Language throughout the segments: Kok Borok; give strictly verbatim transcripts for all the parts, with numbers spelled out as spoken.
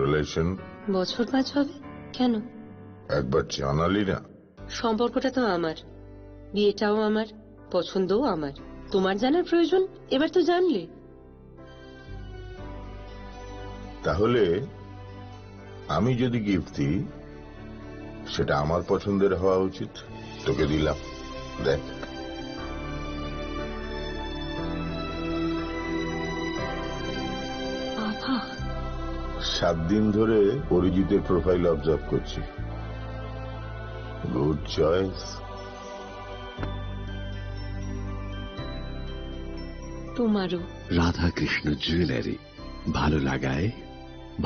রিলেশন? বছর পাঁচ হবে। কেন? একবার জানালি না। সম্পর্কটা তো আমার, বিয়েটাও আমার, পছন্দও আমার। তোমার জানার প্রয়োজন? এবার তো জানলে। তাহলে আমি যদি গিফট দিই, সেটা আমার পছন্দের হওয়া উচিত। তোকে দিলাম, দেখ। বাবা। সাত দিন ধরে অরিজিতের প্রোফাইল অবজার্ভ করছি। Good choice. তোমারও। রাধাকৃষ্ণ জুয়েলারি, ভালো লাগায়,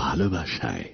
ভালোবাসায়।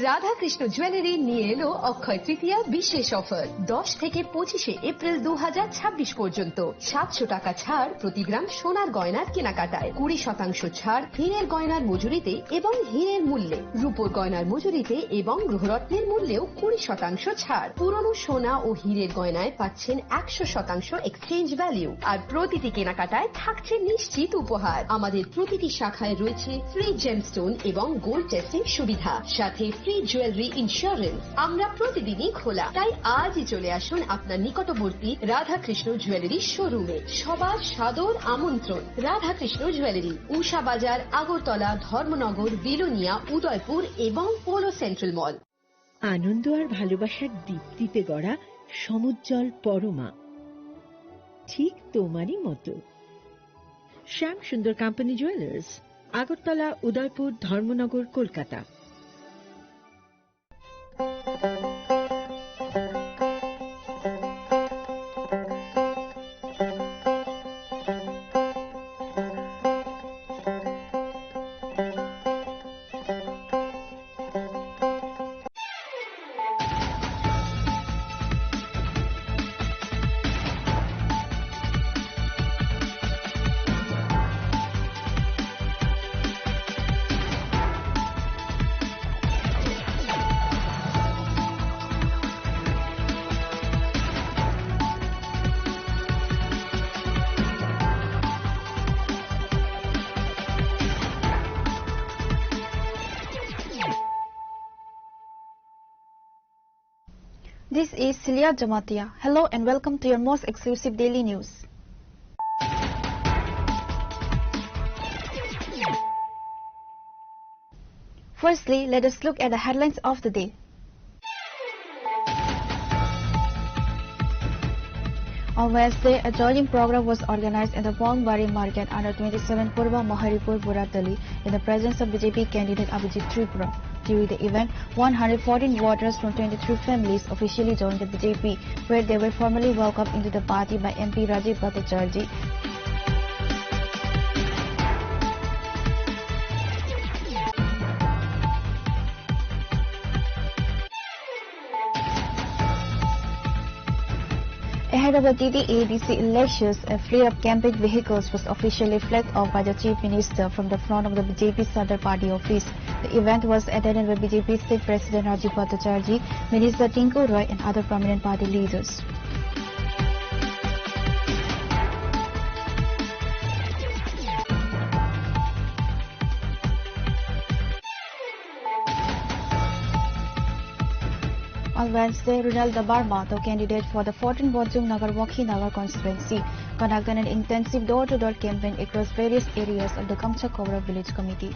রাধাকৃষ্ণ জুয়েলারি নিয়ে এলো অক্ষয় তৃতীয়া বিশেষ অফার। দশ থেকে পঁচিশে এপ্রিল দু হাজার ছাব্বিশ পর্যন্ত সাতশো টাকা ছাড় প্রতি গ্রাম সোনার গয়নার কেনাকাটায়, কুড়ি শতাংশ ছাড় হীরের গয়নার মজুরিতে এবং হীরের মূল্যে, রূপোর গয়নার মজুরিতে এবং গ্রহরত্নের মূল্যেও কুড়ি শতাংশ ছাড়। পুরনো সোনা ও হীরের গয়নায় পাচ্ছেন একশো শতাংশ এক্সচেঞ্জ ভ্যালু, আর প্রতিটি কেনাকাটায় থাকছে নিশ্চিত উপহার। আমাদের প্রতিটি শাখায় রয়েছে ফ্রি জেমস্টোন এবং গোল্ড টেস্টিং সুবিধা, সাথে ফ্রি জুয়েলারি ইন্স্যুরেন্স। আমরা প্রতিদিনই খোলা, তাই আজই চলে আসুন আপনার নিকটবর্তী রাধাকৃষ্ণ জুয়েলারি শোরুমে। সবার সাদর আমন্ত্রণ। রাধাকৃষ্ণ জুয়েলারি, উষা বাজার, আগরতলা, ধর্মনগর, বিলোনিয়া, উদয়পুর এবং পোলো সেন্ট্রাল মল। আনন্দ আর ভালোবাসার দীপ্তিতে গড়া সমুজ্জ্বল পরমা, ঠিক তোমারই মতো। শ্যাম সুন্দর কোম্পানি জুয়েলার্স, আগরতলা, উদয়পুর, ধর্মনগর, Kolkata. This is Celia Jamatia. Hello and welcome to your most exclusive daily news. Firstly, let us look at the headlines of the day. On Wednesday, a joining program was organized in the Bongbari Market under twenty-seven Purba Maharipur Buratali in the presence of B J P candidate Abhijit Tripura. During the event, one hundred fourteen voters from twenty-three families officially joined the B J P, where they were formally welcomed into the party by M P Rajiv Bhattacharjee. Ahead of the T T A D C elections, a fleet of campaign vehicles was officially flagged off by the Chief Minister from the front of the B J P Central Party office. The event was attended by B J P State President Rajiv Bhattacharjee, Minister Tinku Roy, and other prominent party leaders. On Wednesday, Ronald Debbarma, the candidate for the fourteen Bonchung Nagar Wakhi Nagar constituency, conducted an intensive door-to-door campaign across various areas of the Gamcha Kobra Village Committee.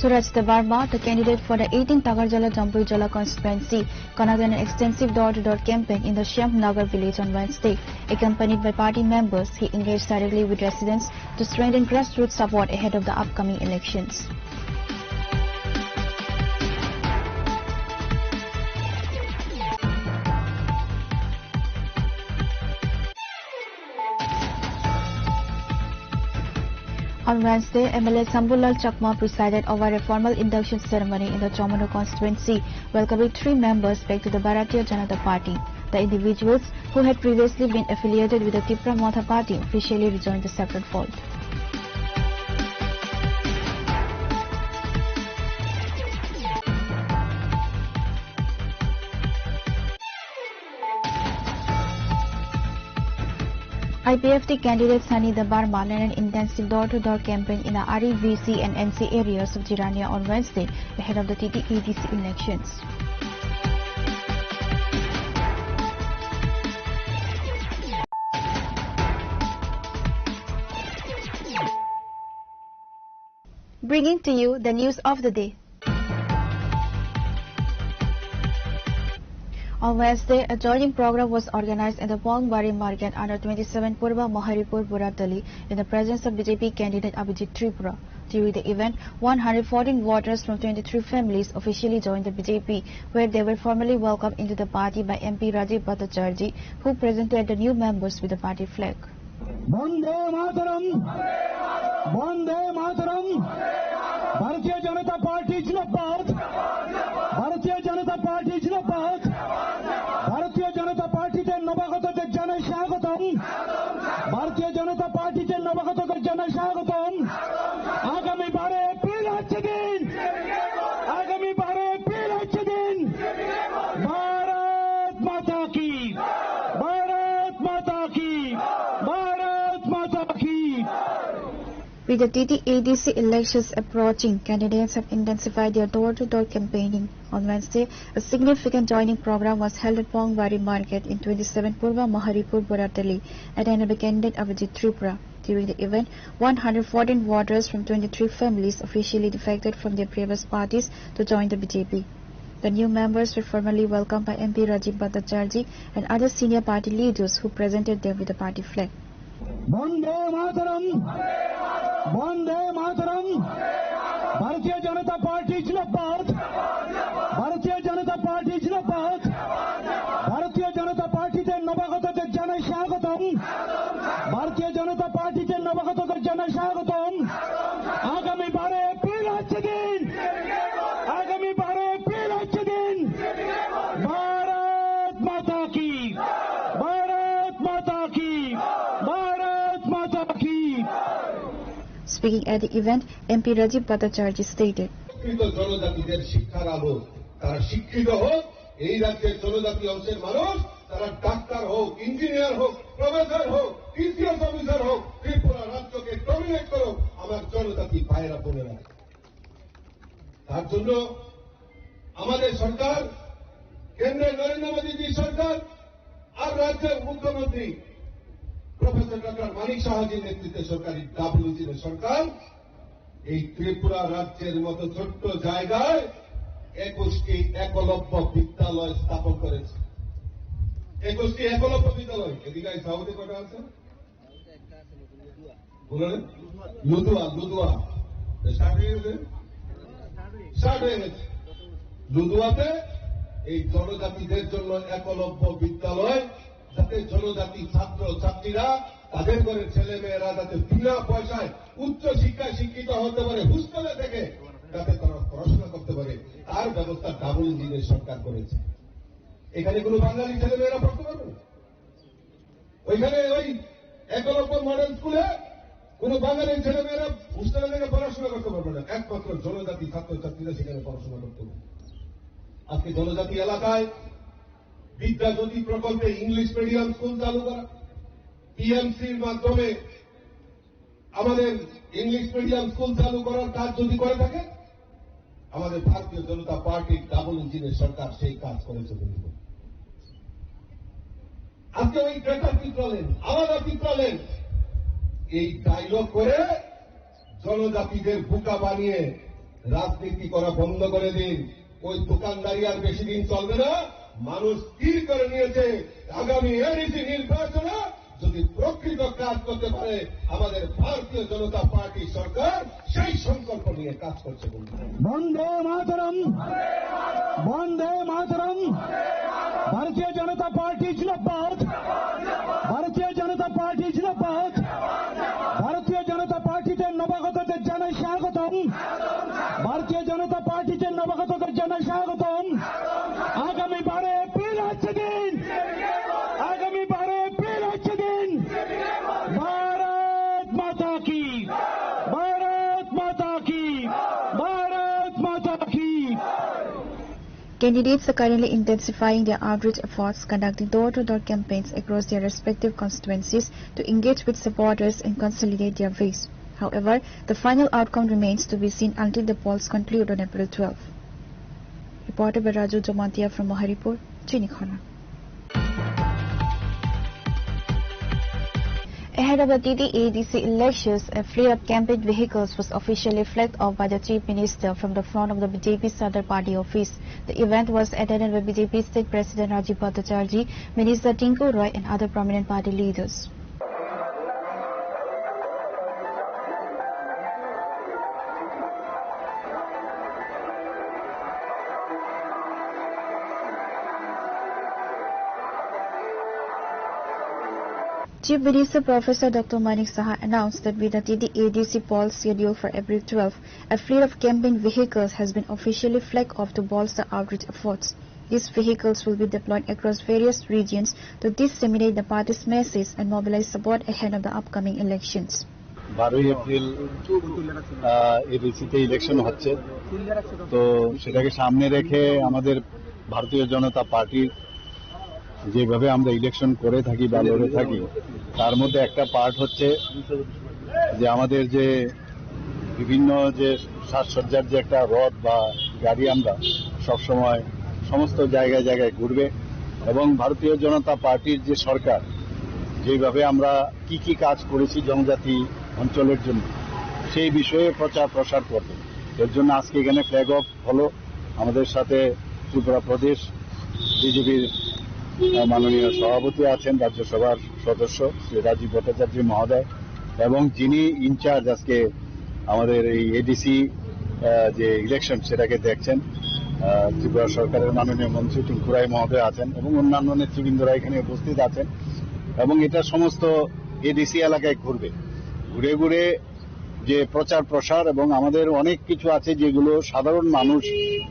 Suraj Debbarma, the candidate for the eighteen Takarjala Jampuijala constituency, conducted an extensive door-to-door campaign in the Shyamnagar village on Wednesday. Accompanied by party members, he engaged directly with residents to strengthen grassroots support ahead of the upcoming elections. On Wednesday, M L A Sambulal Chakma presided over a formal induction ceremony in the Chomano constituency, welcoming three members back to the Bharatiya Janata Party. The individuals, who had previously been affiliated with the Tipra Motha Party, officially rejoined the separate fold. I P F T candidate Sunny Debbarma led an intensive door-to-door campaign in the R E V C and N C areas of Jirania on Wednesday ahead of the T T A D C elections. Bringing to you the news of the day. On Wednesday, a joining program was organized at the Pongwari Market under twenty-seven Purba Maharipur Buratali in the presence of B J P candidate Abhijit Tripura. During the event, one hundred fourteen voters from twenty-three families officially joined the B J P, where they were formally welcomed into the party by M P Rajiv Bhattacharjee, who presented the new members with the party flag. Bande Mataram! Bande Mataram! Bharatiya Janata Party Jindabad! Bharatiya Janata Party Jindabad! Bharatiya Janata Party te nabagato te janai swagotom! Bharatiya Janata Party te nabagato te janai swagotom! Agami baro April hocche din! Agami baro April hocche din! Bharat Mata ki! Bharat Mata ki! Bharat Mata ki! With the T T A D C elections approaching, candidates have intensified their door-to-door campaigning. On Wednesday, a significant joining program was held at Pongwari Market in twenty-seven Purba Maharipur Buratali, attended by candidate Abhijit Tripura. During the event, one hundred fourteen voters from twenty-three families officially defected from their previous parties to join the B J P. The new members were formally welcomed by M P Rajiv Bhattacharjee and other senior party leaders, who presented them with the party flag. Bande Mataram! Bande Mataram! Bharatiya Janata Party Jindabad! Bharatiya Janata Party Jindabad! Bharatiya Janata Party te nabagato te janai swagotom! Bharatiya Janata Party te nabagato te janai swagotom! Agami baro April hocche din! Agami baro April hocche din! Bharat Mata ki! Bharat Mata ki! Bharat Mata ki! Speaking at the event, M P Rajiv Bhattacharjee stated, শিক্ষিত জনজাতিদের শিক্ষার আলো, তারা শিক্ষিত হোক, এই রাজ্যের জনজাতি অংশের মানুষ, তারা ডাক্তার হোক, ইঞ্জিনিয়ার হোক, প্রফেসর হোক, টিসিএস অফিসার হোক, ত্রিপুরা রাজ্যকে ডমিনেট করুক আমার জনজাতি ভাইরা বোনেরা। তার জন্য আমাদের সরকার, কেন্দ্রে নরেন্দ্র মোদীজির সরকার আর রাজ্যের মুখ্যমন্ত্রী প্রফেসর ডক্টর মানিক সাহাজির নেতৃত্বে সরকারি ডাবল ইঞ্জিনের সরকার এই ত্রিপুরা রাজ্যের মতো ছোট্ট জায়গায় একুশটি একলব্য বিদ্যালয় স্থাপন করেছে। একুশটি একলব্য বিদ্যালয়, এদিকে সাউথে কটা আছে? বলুন, লুদুয়া, লুদুয়া। স্টার্ট হয়ে গেছে? স্টার্ট হয়ে গেছে। লুদুয়াতে এই জনজাতিদের জন্য একলব্য বিদ্যালয়, যাতে জনজাতি ছাত্র ছাত্রীরা, তাদের ঘরের ছেলে মেয়েরা যাতে বিনা পয়সায় উচ্চ শিক্ষায় শিক্ষিত হতে পারে, হোস্টেলে থেকে যাতে তারা পড়াশোনা করতে পারে, তার ব্যবস্থা ডাবল ইঞ্জিনের সরকার করেছে। এখানে কোনো বাঙালি ছেলে মেয়েরা পড়তে পারবে না। ওইখানে ওই একলব্য মডেল স্কুলে কোনো বাঙালি ছেলে মেয়েরা হোস্টেলে থেকে পড়াশোনা করতে পারবে না, একমাত্র জনজাতি ছাত্রছাত্রীরা সেখানে পড়াশোনা করতে পারবে। আজকে জনজাতি এলাকায় বিদ্যা জ্যোতি প্রকল্পে ইংলিশ মিডিয়াম স্কুল চালু করা, পিএমসির মাধ্যমে আমাদের ইংলিশ মিডিয়াম স্কুল চালু করার কাজ যদি করে থাকে, আমাদের ভারতীয় জনতা পার্টির ডাবল ইঞ্জিনের সরকার সেই কাজ করেছে বন্ধু। আজকে ওই গ্রেটার ত্রিপুরাল্যান্ড, আলাদা ত্রিপুরাল্যান্ড, এই ডায়লগ করে জনজাতিদের বোকা বানিয়ে রাজনীতি করা বন্ধ করে দিন। ওই দোকানদারি আর বেশি দিন চলবে না। মানুষ স্থির করে নিয়েছে, আগামী এডিসি নির্বাচনে যদি প্রকৃত কাজ করতে পারে আমাদের ভারতীয় জনতা পার্টি সরকার, সেই সংকল্প নিয়ে কাজ করছে বন্ধুরা। বন্দে মাতরম, বন্দে মাতরম। ভারতীয় জনতা পার্টি জিন্দাবাদ। ভারতীয় জনতা পার্টি জিন্দাবাদ। ভারতীয় জনতা পার্টিতে নবাগতদের জানাই স্বাগতম। ভারতীয় জনতা পার্টিতে নবাগতদের জানাই স্বাগতম। আগামী বারো এপ্রিল হচ্ছে দিন, আগামী বারো এপ্রিল হচ্ছে দিন। ভারত মাতা কি, ভারত মাতা কি, ভারত মাতা কি। Candidates are currently intensifying their outreach efforts, conducting door-to-door campaigns across their respective constituencies to engage with supporters and consolidate their base. However, the final outcome remains to be seen until the polls conclude on April twelfth. Reporter by Raju Jamatia from Maharipur, Chinikhana. Ahead of the T T A D C elections, a fleet of campaign vehicles was officially flagged off by the Chief Minister from the front of the B J P Sadar Party office. The event was attended by B J P State President Rajiv Bhattacharjee, Minister Tinku Roy, and other prominent party leaders. Chief Minister Professor Doctor Manik Saha announced that with the T T A D C poll scheduled for April twelfth, a fleet of campaign vehicles has been officially flagged off to bolster outreach efforts. These vehicles will be deployed across various regions to disseminate the party's message and mobilize support ahead of the upcoming elections. বারোই এপ্রিল এডিসিতে ইলেকশন হচ্ছে। তো সেটাকে সামনে রেখে আমাদের ভারতীয় জনতা পার্টির যেভাবে আমরা ইলেকশন করে থাকি বা লড়ে থাকি, তার মধ্যে একটা পার্ট হচ্ছে যে আমাদের যে বিভিন্ন যে সাজসজ্জার যে একটা রথ বা গাড়ি আমরা সবসময় সমস্ত জায়গায় জায়গায় ঘুরবে এবং ভারতীয় জনতা পার্টির যে সরকার যেভাবে আমরা কি কি কাজ করেছি জনজাতি অঞ্চলের জন্য সেই বিষয়ে প্রচার প্রসার করবে। এর জন্য আজকে এখানে ফ্ল্যাগ অফ হলো। আমাদের সাথে ত্রিপুরা প্রদেশ বিজেপির মাননীয় সভাপতি আছেন, রাজ্যসভার সদস্য শ্রী রাজীব ভট্টাচার্য মহোদয় এবং যিনি ইনচার্জ আজকে আমাদের এই এডিসি যে ইলেকশন সেটাকে দেখছেন, আহ, ত্রিপুরা সরকারের মাননীয় মন্ত্রী টিঙ্কু রায় মহোদয় আছেন এবং অন্যান্য নেতৃবৃন্দরা এখানে উপস্থিত আছেন এবং এটা সমস্ত এডিসি এলাকায় ঘুরবে। ঘুরে ঘুরে যে প্রচার প্রসার এবং আমাদের অনেক কিছু আছে যেগুলো সাধারণ মানুষ,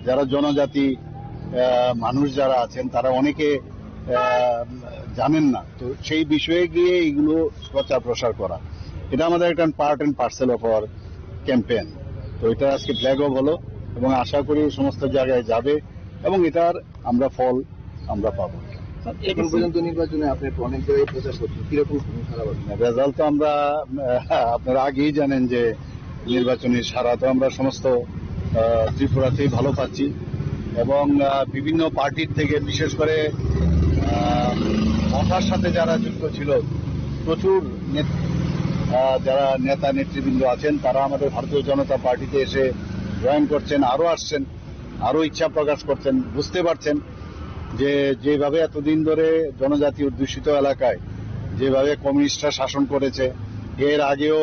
যারা জনজাতি আহ, মানুষ যারা আছেন তারা অনেকে আহ, জানেন না, তো সেই বিষয়ে গিয়ে এইগুলো প্রচার প্রসার করা, এটা আমাদের একটা part and parcel of our campaign. তো এটা আজকে ফ্ল্যাগ অফ হলো এবং আশা করি সমস্ত জায়গায় যাবে এবং এটার আমরা ফল আমরা পাবো। এখন পর্যন্ত নির্বাচনে আপনি অনেক জায়গায় প্রচার করছেন, কিরকম সাড়া পাচ্ছেন? রেজাল্ট তো আমরা আহ, আপনারা আগেই জানেন যে নির্বাচনী সাড়া তো আমরা সমস্ত আহ, ত্রিপুরাতেই ভালো পাচ্ছি এবং আহ, বিভিন্ন পার্টির থেকে বিশেষ করে আহ, মথার সাথে যারা যুক্ত ছিল প্রচুর নেত- আহ, যারা নেতা নেতৃবৃন্দ আছেন তারা আমাদের ভারতীয় জনতা পার্টিতে এসে জয়েন করছেন, আরও আসছেন, আরও ইচ্ছা প্রকাশ করছেন, বুঝতে পারছেন যে যেভাবে এতদিন ধরে জনজাতি অধ্যুষিত এলাকায় যেভাবে কমিউনিস্টরা শাসন করেছে, এর আগেও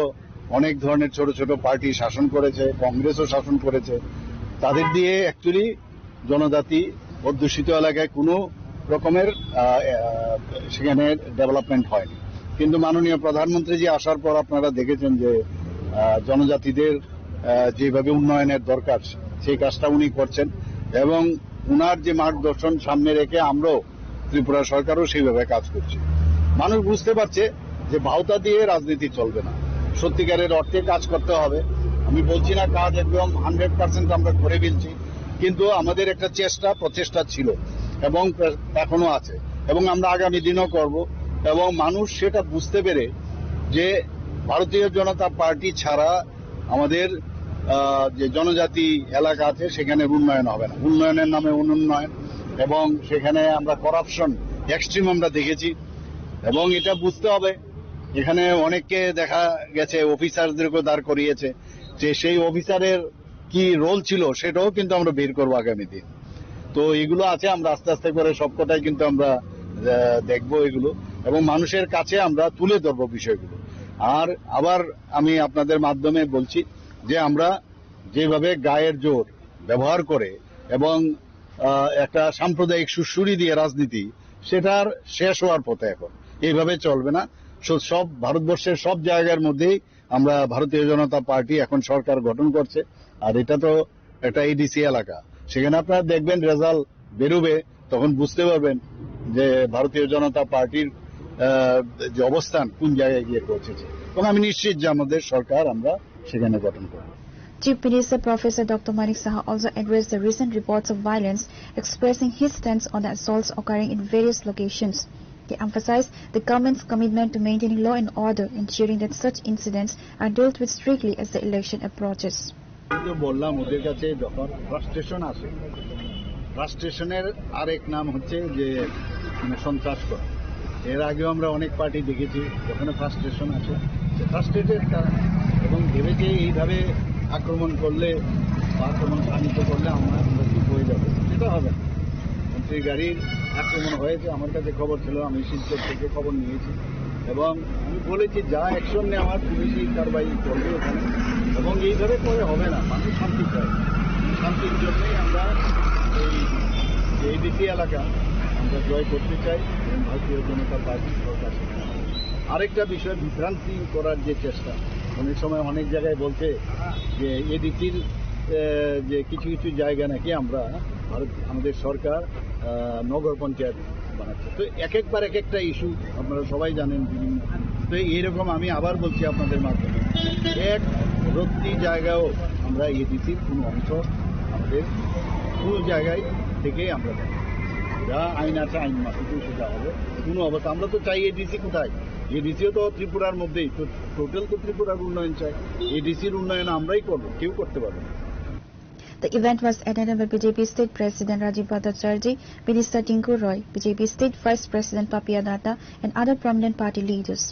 অনেক ধরনের ছোট ছোট পার্টি শাসন করেছে, কংগ্রেসও শাসন করেছে, তাদের দিয়ে অ্যাকচুয়ালি জনজাতি অধ্যুষিত এলাকায় কোনো রকমের আহ, আহ, সেখানে ডেভেলপমেন্ট হয়নি। কিন্তু মাননীয় প্রধানমন্ত্রী যে আসার পর আপনারা দেখেছেন যে আহ, জনজাতিদের আহ, যেভাবে উন্নয়নের দরকার সেই কাজটা উনি করছেন এবং ওনার যে মার্গদর্শন সামনে রেখে আমরাও ত্রিপুরা সরকারও সেইভাবে কাজ করছি। মানুষ বুঝতে পারছে যে ভাওতা দিয়ে রাজনীতি চলবে না, সত্যিকারের অর্থে কাজ করতে হবে। আমি বলছি না কাজ একদম হান্ড্রেড পার্সেন্ট আমরা করে ফেলছি, কিন্তু আমাদের একটা চেষ্টা প্রচেষ্টা ছিল এবং এখনো আছে এবং আমরা আগামী দিনও করব। এবং মানুষ সেটা বুঝতে পেরে যে ভারতীয় জনতা পার্টি ছাড়া আমাদের আহ, যে জনজাতি এলাকা আছে সেখানে উন্নয়ন হবে না, উন্নয়নের নামে অনুন্নয়ন এবং সেখানে আমরা করাপশন এক্সট্রিম আমরা দেখেছি। এবং এটা বুঝতে হবে, এখানে অনেককে দেখা গেছে অফিসারদেরকেও দাঁড় করিয়েছে, যে সেই অফিসারের কি রোল ছিল, সেটাও কিন্তু আমরা বের করবো আগামী দিন। তো এগুলো আছে, আমরা আস্তে আস্তে করে সবকটাই কিন্তু আমরা আহ, দেখবো এগুলো, এবং মানুষের কাছে আমরা তুলে ধরবো বিষয়গুলো। আর আবার আমি আপনাদের মাধ্যমে বলছি যে আমরা যেভাবে গায়ের জোর ব্যবহার করে এবং আহ, একটা সাম্প্রদায়িক সুড়সুড়ি দিয়ে রাজনীতি, সেটার শেষ হওয়ার পথে এখন। এইভাবে চলবে না। সো-, সব ভারতবর্ষের সব জায়গার মধ্যেই আমরা ভারতীয় জনতা পার্টি এখন সরকার গঠন করছে। আর এটা তো একটা এডিসি এলাকা, সেখানে আপনারা দেখবেন, রেজাল্ট বেরোবে, তখন বুঝতে পারবেন যে ভারতীয় জনতা পার্টির আহ, যে অবস্থান কোন জায়গায় গিয়ে পৌঁছেছে। এবং আমি নিশ্চিত যে আমাদের সরকার আমরা সেখানে গঠন করব। Chief Minister Professor Doctor Manik Saha also addressed the recent reports of violence, expressing his stance on the assaults occurring in various locations. He emphasized the government's commitment to maintaining law and order, ensuring that such incidents are dealt with strictly as the election approaches. আমি তো বললাম, ওদের কাছে যখন ফ্রাস্ট্রেশন আসে, ফ্রাস্ট্রেশনের আরেক নাম হচ্ছে যে, মানে, সন্ত্রাস করা। এর আগেও আমরা অনেক পার্টি দেখেছি, যখন ফ্রাস্ট্রেশন আসে, সে ফ্রাস্ট্রেটেড তারা, এবং ভেবেছে এইভাবে আক্রমণ করলে বা আক্রমণ শানিত করলে আমরা, আমরা চুপ হয়ে যাবো। সেটা হবে না। মন্ত্রীর গাড়ির আক্রমণ হয়েছে, আমার কাছে খবর ছিল, আমি শিলচর থেকে খবর নিয়েছি এবং আমি বলেছি, যা অ্যাকশন নেওয়ার পুলিশই কারবাই করবে ওখানে। এবং এইভাবে করে হবে না, মানুষ শান্তি চায়। শান্তির জন্যই আমরা এই যে এডিসি এলাকা আমরা জয় করতে চাই এবং ভারতীয় জনতা পার্টি সরকার সেখানে হবে। আরেকটা বিষয়, বিভ্রান্তি করার যে চেষ্টা, অনেক সময় অনেক জায়গায় বলছে যে এডিসির, আহ, যে কিছু কিছু জায়গা নাকি আমরা ভারত, আমাদের সরকার, আহ, নগর পঞ্চায়েত বানাচ্ছে। তো এক একবার এক একটা ইস্যু, আপনারা সবাই জানেন বিভিন্ন। তো এইরকম আমি আবার বলছি আপনাদের মাধ্যমে, এক রত্তি জায়গাও আমরা এডিসির কোনো অংশ আমাদের কোনো জায়গায় থেকে আমরা দেব। যা আইন আছে, আইন মাফিকই সেটা হবে। কোনো অবস্থা, আমরা তো চাই এডিসি কোথায়, এডিসিও তো ত্রিপুরার মধ্যেই, তো টোটাল তো ত্রিপুরার উন্নয়ন চাই। এডিসির উন্নয়ন আমরাই করবো, কেউ করতে পারবে না। The event was attended by B J P State President Rajiv Bhattacharjee, Minister Tinku Roy, B J P State Vice President Papiya Datta, and other prominent party leaders.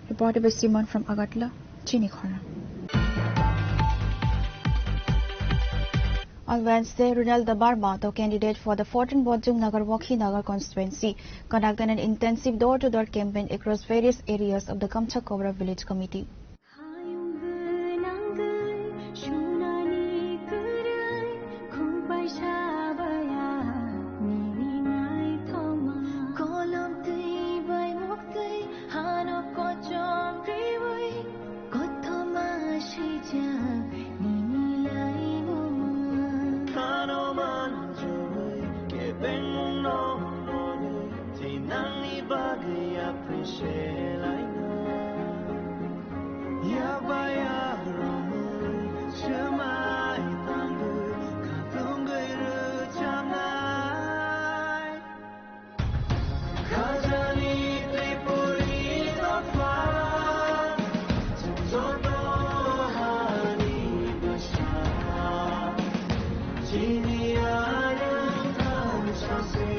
Reported by Simon from Agartala, Chini Khorang. On Wednesday, Ronald Debbarma, the candidate for the fourteen Bojong Nagar Wakhi Nagar constituency, conducted an intensive door-to-door campaign across various areas of the Gamcha Kobra Village Committee. Hayung gwnang gwi sunani kwrwi, khum paisa baya nini naithoma. Kolom twi bai muktwi hano kochom riwi, kothoma swijak nini laimungma. Hano manjui kebengmungno hwnwi thinangni bagwi yapri se lainai. Yakbai yarwmwi swmai tangwi khatungwi rwchapnai. Khajani Tripuri dopha, chwng joto hani bwsa. Chini ayang thang sase,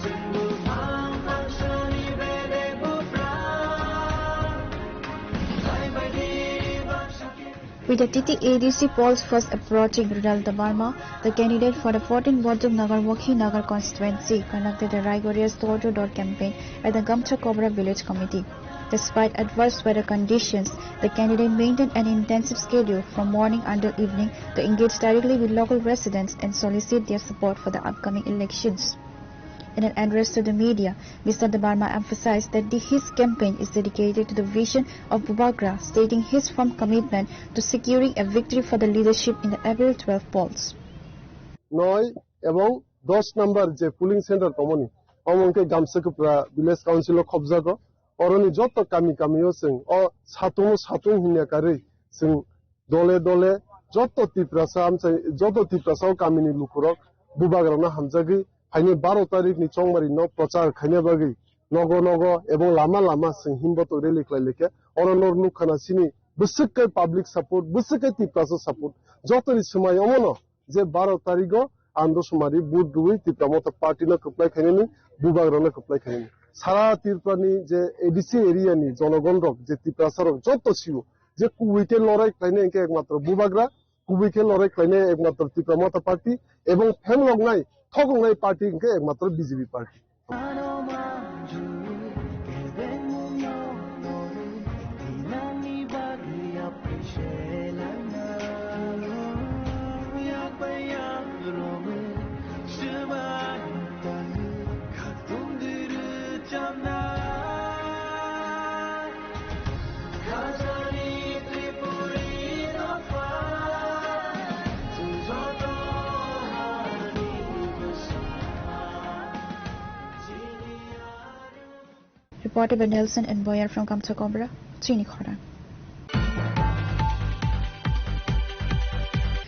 chwng buphang thangsani bedek buphang. Bai bai di baksa khe. With the T T A D C polls first approaching, Ronald Debbarma, the candidate for the fourteen Bojong Nagar Wakhi Nagar constituency, conducted a rigorous door-to-door campaign at the Gamcha Kobra Village Committee. Despite adverse weather conditions, the candidate maintained an intensive schedule from morning until evening to engage directly with local residents and solicit their support for the upcoming elections. In an address to the media, Mister Debbarma emphasized that the, his campaign is dedicated to the vision of Bubagra, stating his firm commitment to securing a victory for the leadership in the April twelve polls. নয় এবং দশ number যে polling centre tongmani, omo hwnkhe Gamsakupra Village Council o khobjago. Oroni joto kami kami o chwng o satung o satung hinya karwi chwng dole dole joto Tiprasa amchai, joto Tiprasa o kamini lukurok Bubagrano hamjagwi phainai baro tarikni chongmari no prochar khaina bagwi Nogo nogo ebong lama lama chwng himbotok rally khlai laikha. Oro nor nukha na chini bwswk khe public support, bwswk khe Tiprasa support. Jotoni swmai omono je baro tarigo andro somari vote rwi Tipra Motha Party no kwplai khainani, bubagrano kwplai khainani. Sara Tripura ni je A D C area ni jonogon rok je Tiprasa rok joto sio je kubui khe lorai khlainai hwnkhe ekmatro bubagra, kubui khe lorai khlainai ekmatro Tipra Motha Party, ebong phengloknai, thokloknai party hwnkhe ekmatro B J P party. Reported by Nelson and Boyer from Kamchakobra, Chini Khorang.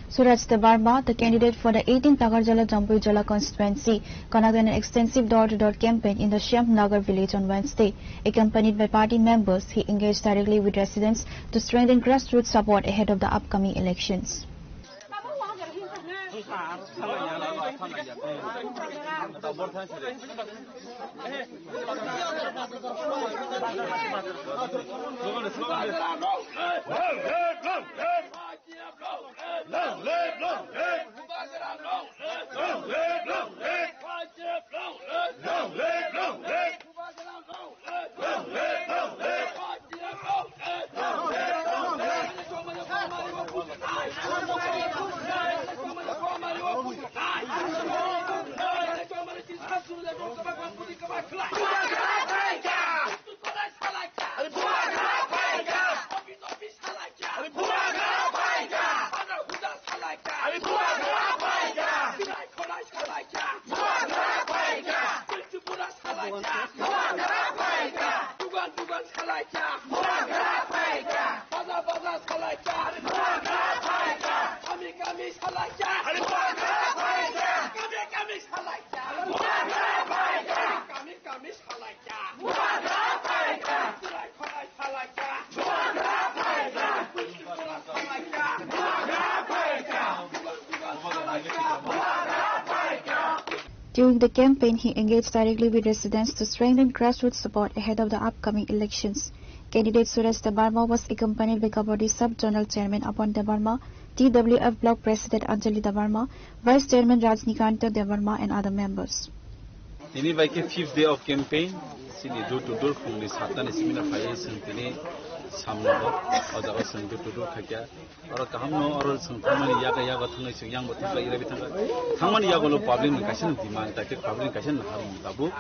Suraj Debbarma, the candidate for the eighteenth Takarjala Jampui Jala constituency, conducted an extensive door-to-door campaign in the Shyamnagar village on Wednesday. Accompanied by party members, he engaged directly with residents to strengthen grassroots support ahead of the upcoming elections. During the campaign, he engaged directly with residents to strengthen grassroots support ahead of the upcoming elections. Candidate Suresh Debbarma was accompanied by Kabaddi Sub-Zonal Chairman Apan Debbarma, T W F Block President Anjali Debbarma, Vice Chairman Rajnikanta Debbarma and other members. Tini bai khe fifth day of campaign, chini door to door phungni satta ni simi no phaiwi chwng tini samno o jaga chwng door to door khaikha. Oro kaham no oro chwng thangmani yaga yaga thangnai chwng yang bo thangkha ira bi thangkha. Thangmani yago lo public ni kaisa no demand, ta khe public ni kaisa no naharmung tabuk.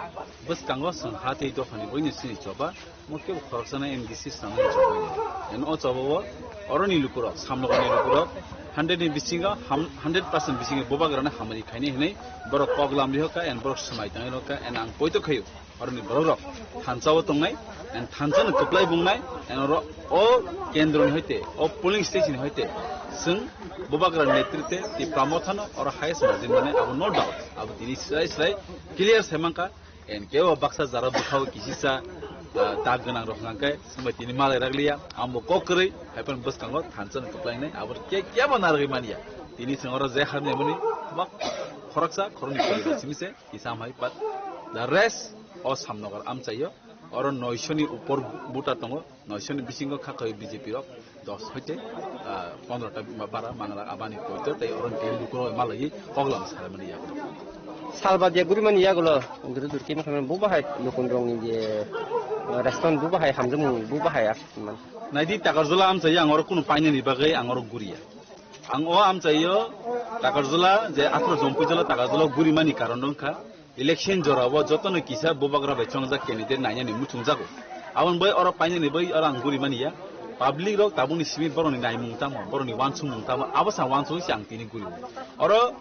Bwskango chwng ha tei dophani boino chini choba. Mo kebo khoroksano M D C swnamwi chobani. En o chobao oroni lukurok, samnokni lukurok, hundred ni bisingo ham-, hundred percent bisingo bubagrano hamari khainai hinwi borok kok lamri hoka, en borok swmai tangwi rokha, en ang poito khaio. Oroni borokrok thansa-o tongnai, en thansa-no kwplai bungnai, en oro o kendroni hoite, o polling station ni hoite, chwng bubagra netritwe Tipra Mothano oro highest margin mane abo no doubt, abo tini srai srai clear sai mankha. En kebo baksa jara bwkhao kisisa, ah, dag gwnang rok hwnkha khe swngbai tini malai rak liya. Amo kok kwrwi haiphano bwskango thansa ni kwplainai abo khe kebo narwgwi manya. Tini chwng oro je hamya mani bak khoroksa khoroknwi kwrwi rok simi se kisa hamhai, but the rest o Samnogar amchaio oro noisho ni upor buta tongo. Noisoni bisingo kha khawi B J P rok dos hoite, ah, pondro ta ba-, bara mangla abani poito tei oro ni tei lukurok malai koklam salamani yago. Salbadia gurimani yagulo guru durki mukhamani bu bahai lukunrokni je, ah, response bu bahai hamjamung bu bahai asman. Naidi Takarjala amchai ang oro kunu painani bagwi ang oro guriya. Ang o amchaio Takarjala je athro Jompuijala Takarjala gurimani karon wngkha. Election jorao jotono kisa bubagra bai chongjak candidate nainani muchungjago. Aboni bai oro painani bai oro ang guri mani ya. Public rok tabukni simi borokni naimung tamo, borokni wansukmung tamo, abo sa wansuk se ang tini guri. Oro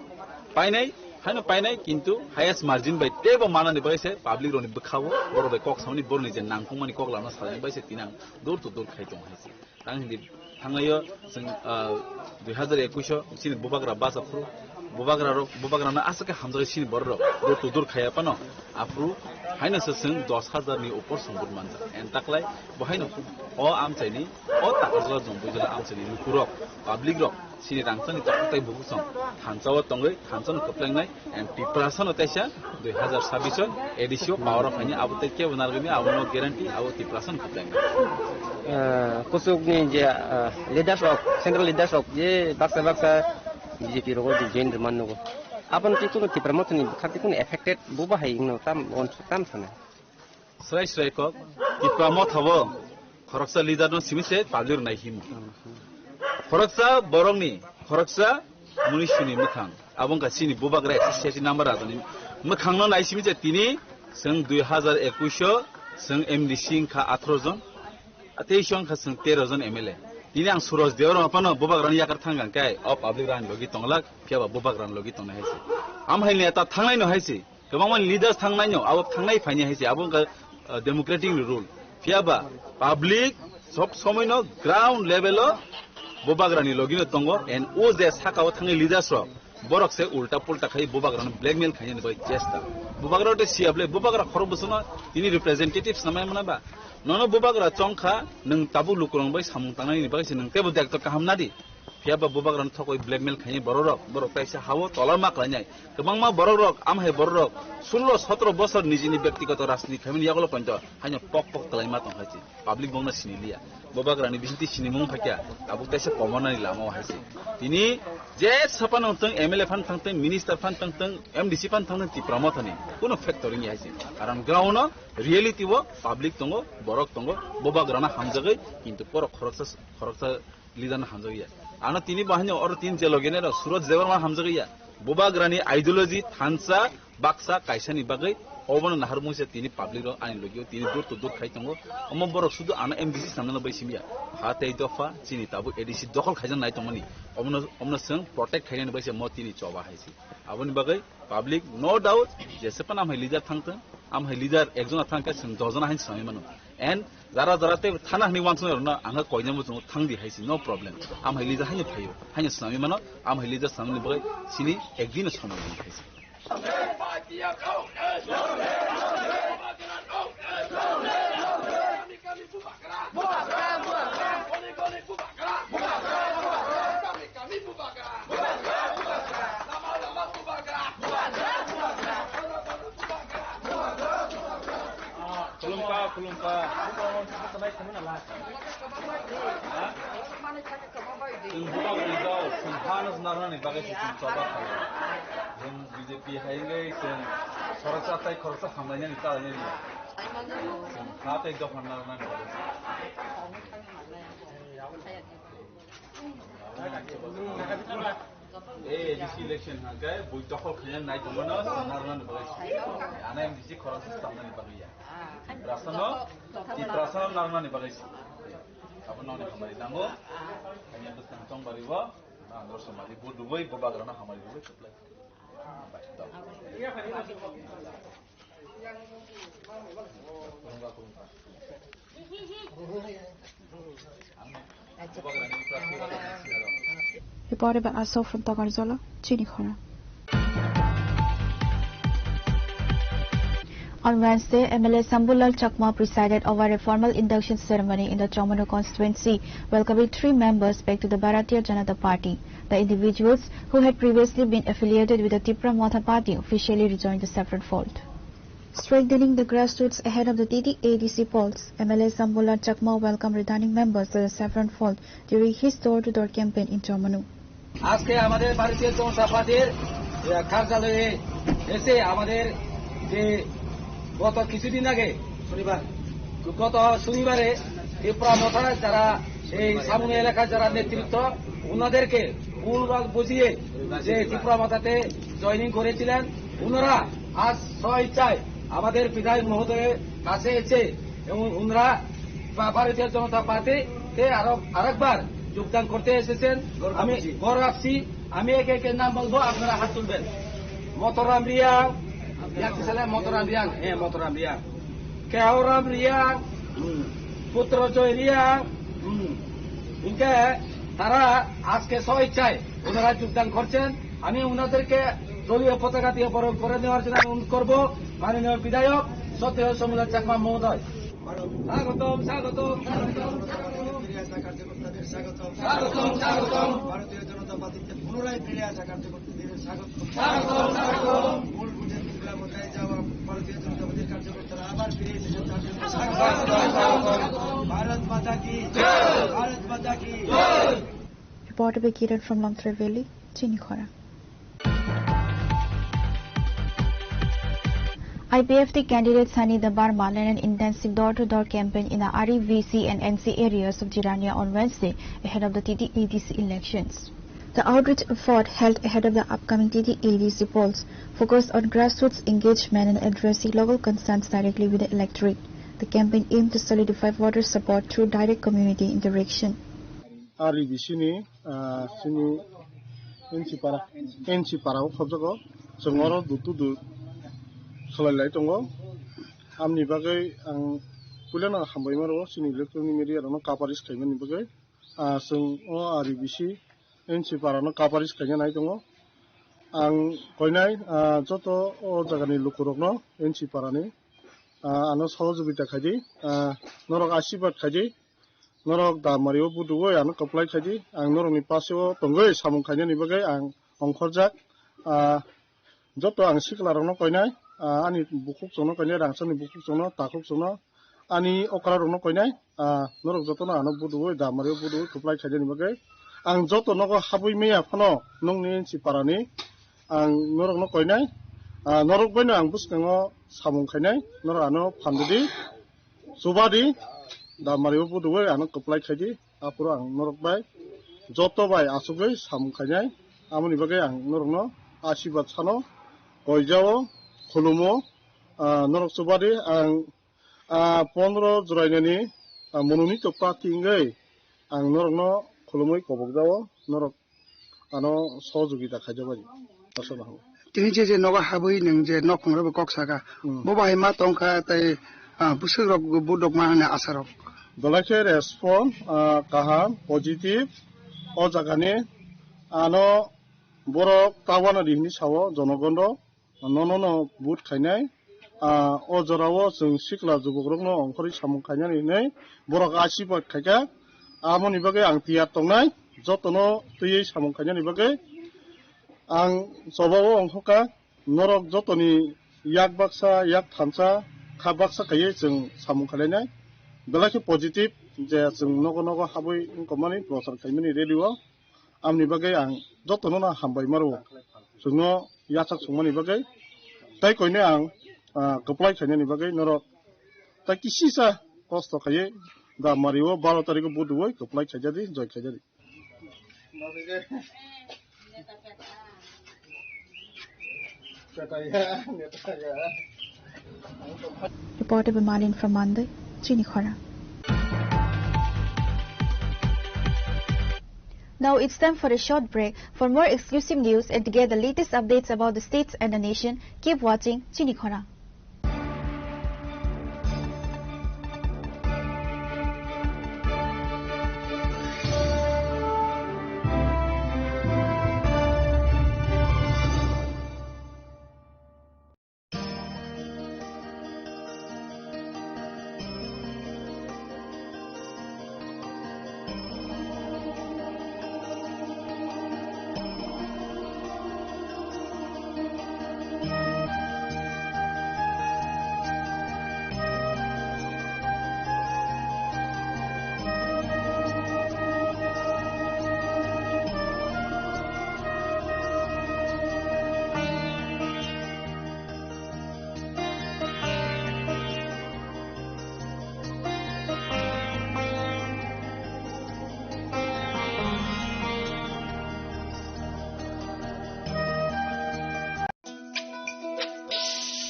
painai, haino painai, kintu highest margin bai teibo manani bai se public rokni bwkhao borok bai kok samani borokni je nangkukmani kok lama salani bai se tini ang door to door khai tongo hai se. Tang hindi thangayo chwng, ah, dui hazar ekush o chini bubagra bus aphuru bubagra rok, bubagra no aswk khe hamjagwi chini borok rok door to door khaiya phano aphuru Haino se chwng dos hajar ni upor songwrwk manjak. En taklai bo haino o amchaini, o Takarjala Jomboi Jala amchaini lukurok, public rok, chini rangchakni takhuk tei bukhuk song thansa o tongwi thansa no kwplengnai, and Tiprasa no teisa dui hazar sabbish o A D C o power o phaini abo tei kebo narwgwini, abono guarantee, abo Tiprasa no kwplengnai. Ah, kuchukni je, ah, leaders rok, central leaders rok je baksa baksa B J P rogo je join rwmani nugo. Aboni tei kunu Tipra Mothani bwkha tei kunu affected bo bahai wngno tam, tam sana. Srai srai kok, Tipra Motha bo khoroksa leader no simi se public nai himo. Khoroksa borokni, khoroksa munisuni mwkhang. Abo wngkha chini bubagra S C number rajani mwkhang no nai simi je tini chwng dui hazar ekush o chwng M D C wngkha atharo jon, teis wngkha chwng tero jon M L A. Tini ang Suraj Debbarma phano bubagrani yakar thangkha khe o public rani logi tonglak, phiya ba bubagrani logi tongnai hai se. Amhaini neta thangnai no hai se. Kwbangma leaders thangnaino, abo thangnai phaini hai se, abo wngkha, uh, democratic ni rule. Phiya ba public sob somoino ground level o bubagrani logino tongo, and o je sakao thangwi leaders rok, borok se ulta pulta khai bubagrano blackmail khainani bai chesta. Bubagra te siya ble, bubagra khorok bwswkno tini representatives namai mana ba? Nono bubagra chongkha, nwng tabuk lukurok bai samung tangnani bai se nwng tebo dekto kaham nadi. Phiya ba bubagrano thokwi blackmail khainai borok rok, borok kaisa hao tolar ma khlainai. Kwbangma borok rok, amhai borok rok sullo sotro bosor nijini byaktigoto rajniti khaimani yagulo pointo haino pok pok kwlaima tong hai se. Public bongno sini liya. Bubagrani bisingtwi sinimung phaikya, tabuk kaisa komonani lama o hai se. Tini je saphano tong, M L A phan thangtong, minister phan thangtong, M D C phan thangtong, Tipra Mothani kuno factor wngya hai se. Karon ground o reality o public tongo, borok tongo, bubagrano hamjagwi, kintu borok khoroksa, khoroksa leader no hamjagwi ya. Ano tini bo haino oro tini je logi nai rok Suraj Debbarma hamjagwi ya. Bubagrani ideology thansa baksa kaisani bagwi obono nahar mungsa tini public rok ani logi o tini dur to dur khai tongo. Omo borok sudu ano M D C samna bai simya. Ha tei dopha chini tabuk A D C dokhol khaijak nai tongmani. Omono, omono chwng protect khainani bai se mo tini choba hai se. Aboni bagwi public no doubt jesa pan amhai leader thangtong, amhai leader ekjona thangkhe chwng dogjona haino swnamwi mano. And jara jara tei thana hwnwi uansuknai rokno ang khe koinai muchungo thangdi hai se, no problem. Amhai leader haino phaio, haino swnamwi mano, amhai leader swnamni bagwi chini ekdino somoi di hai se. Khulumkha, khulumkha. Ha? Chwng bubagrani dol, chwng hano narnani bagwi se chwng choba khaio. Chwng B J P hai wngwi chwng khoroksa tei khoroksa hamlainani chalainani. Chwng ha tei dopha narnani bagwi se. Eh, A D C election hangkhe bui dokhol khaina nai tongmano narnani bagwi se. Ana M D C khoroksa samnani bagwi ya. Tiprasano, Tiprasano narnani bagwi se. Abo nokni hamari nango. Kanya bwskang chongbari bo. Na andro samari bo dubui, bo bagrano hamari dubui, kwplai. Reported by Asok from Takarjala, Chinikhora. On Wednesday, M L A Sambulal Chakma presided over a formal induction ceremony in the Chomanu constituency, welcoming three members back to the Bharatiya Janata Party. The individuals who had previously been affiliated with the Tipra Motha Party officially rejoined the Saffron Fold. Strengthening the grassroots ahead of the T T A D C polls, M L A Sambulal Chakma welcomed returning members to the Saffron Fold during his door-to-door campaign in Chomanu. আজকে আমাদের ভারতীয় জনতা পার্টির, আহ, কার্যালয়ে এসে আমাদের যে গত কিছুদিন আগে শনিবার, গত শনিবারে ত্রিপুরা মথা যারা এই সামুনে এলাকার যারা নেতৃত্ব, ওনাদেরকে ভুলভাল বুঝিয়ে যে ত্রিপুরা মথাতে জয়েনিং করেছিলেন, ওনারা আজ স্বইচ্ছায় আমাদের বিধায়ক মহোদয়ের কাছে এসে এবং ওনারা ভা-, ভারতীয় জনতা পার্টিতে আরো আরেকবার যোগদান করতে এসেছেন। আমি গৌরব রাখছি। আমি একে একে নাম বলবো, আপনারা হাত তুলবেন। মতরাম রিয়াং, ইয়াকে সালে মতরাম রিয়াং, হ্যাঁ, মতরাম রিয়াং। কেহরাম রিয়াং, হুম। পুত্র জয় রিয়াং, হুম। ইনকে তারা আজকে স্বইচ্ছায় ওনারা যোগদান করছেন। আমি ওনাদেরকে দলীয় পতাকা দিয়ে বরণ করে নেওয়ার জন্য অনুরোধ করব। মাননীয় বিধায়ক, সত্যেন চন্দ্র চাকমা মহোদয়। স্বাগতম, স্বাগতম, স্বাগতম। ফিরে আসা কার্যকর্তাদের স্বাগতম। স্বাগতম, স্বাগতম। ভারতীয় জনতা পার্টিতে পুনরায় ফিরে আসা কার্যকর্তাদের স্বাগতম। স্বাগতম, স্বাগতম। মূল বুথে বিপ্লব ঘটায় যাওয়া ভারতীয় জনতা পার্টির কার্যকর্তারা আবার ফিরে এসেছেন, তার জন্য স্বাগতম। স্বাগতম, স্বাগতম। ভারত মাতা কি জয়। ভারত মাতা কি জয়। Report by Kiran from Longtrai Valley, Chinikhora. I P F T candidate Sani Dabar Malen an intensive door-to-door campaign in the R E V C and N C areas of Jirania on Wednesday ahead of the T T A D C elections. The outreach effort held ahead of the upcoming T T A D C polls focused on grassroots engagement and addressing local concerns directly with the electorate. The campaign aimed to solidify voter support through direct community interaction. R E V C ni, ah, chini N C para, N C para o khobjago. Chwng oro dur to dur khlai lai tongo. Amni bagwi ang puilano hambai mano chini electronic media rokno coverage khaimani bagwi. Ah, chwng o R E V C N C para no coverage khaina nai tongo. Ang koinai, ah, joto o jagani lukurokno N C para ni, ah, ano sohojogita khaidi, ah, norok asirwad khaidi. Norok da mari o buduwi ano kwplai khaidi, ang norokni paseo tongwi samung khainani bagwi ang ongkhorjak. Ah, joto ang sikla rokno koinai, ah, ani bukhuk chwngno koinai, rangchakni bukhuk chwngno, takhuk chwngno, ani okra rokno koinai, ah, norok jotono ano buduwi da mari o buduwi kwplai khainani bagwi ang joto nogo habwi maya phano nongni N C para ni ang norokno koinai, ah, norok baino ang bwskango samung khainai, norok ano phan rwdi. Chubadi, da mari o buduwi ano kwplai khaidi, aphuru ang norok bai joto bai achugwi samung khainai. Amoni bagwi ang norokno asirwad sano, koijao, khulumo, ah, norok chubadi ang, ah, pondro Julainani, ah, mononi tokta tingwi ang norokno khulumwi kobokjao, norok ano sohojogita khaijak bai. Aswk no. Tini je, je nogo habwi nwng je nok phungrokbo kok saka. Hmm. Bo bahai ma tongkha tei, ah, bwswk rok budok ma hwnwi asarok. Belai khe respond, ah, kaham, positive. O jagani ano borok tabana di hwnwi sao jonogono. Nono no vote khainai, ah, o jorao chwng sikla jubokrokno ongkhorwi samung khainani hinwi borok asirwad khaikha. Amoni bagwi ang tiyar tongnai, jotono twiwi samung khainani bagwi. Ang chobao ongkhorkha, norok jotoni yak baksa, yak thansa, kha baksa khaiwi chwng samung khlainai. Belai khe positive je chwng nogo nogo habwi wngkokmani prochar khaimani radio o. Amni bagwi ang jotono no hambai maro. Chwngno yachak songmani bagwi. Tei koinwi ang, ah, kwplai khainani bagwi norok tei kisisa kosto khaiwi da mario baro tarikh o buduwi kwplai khaijadi, joy khaijadi. Reported by Malin from Mandai, Chinikhora. Now it's time for a short break. For more exclusive news and to get the latest updates about the states and the nation, keep watching Chinikhora.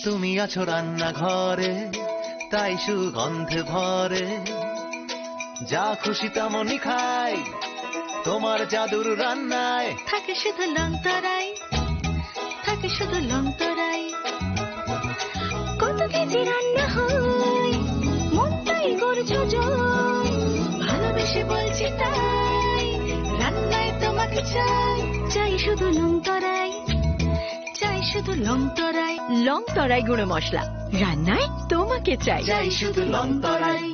তুমি আছো রান্নাঘরে, তাই সুগন্ধে ভরে। যা খুশি তেমনই খাই, তোমার জাদুর রান্নায়। থাকে শুধু লং তরাই, থাকে শুধু লং তরাই। কত কেজি রান্না হয়, মনটাই করছো জয়। ভালোবেসে বলছি তাই, রান্নায় তোমাকে চাই, চাই শুধু লং তরাই। তো লং তরাই, লং তরাই গুঁড়ো মশলা, রান্নায় তোমাকে চাই। চাই শুধু লং তরাই।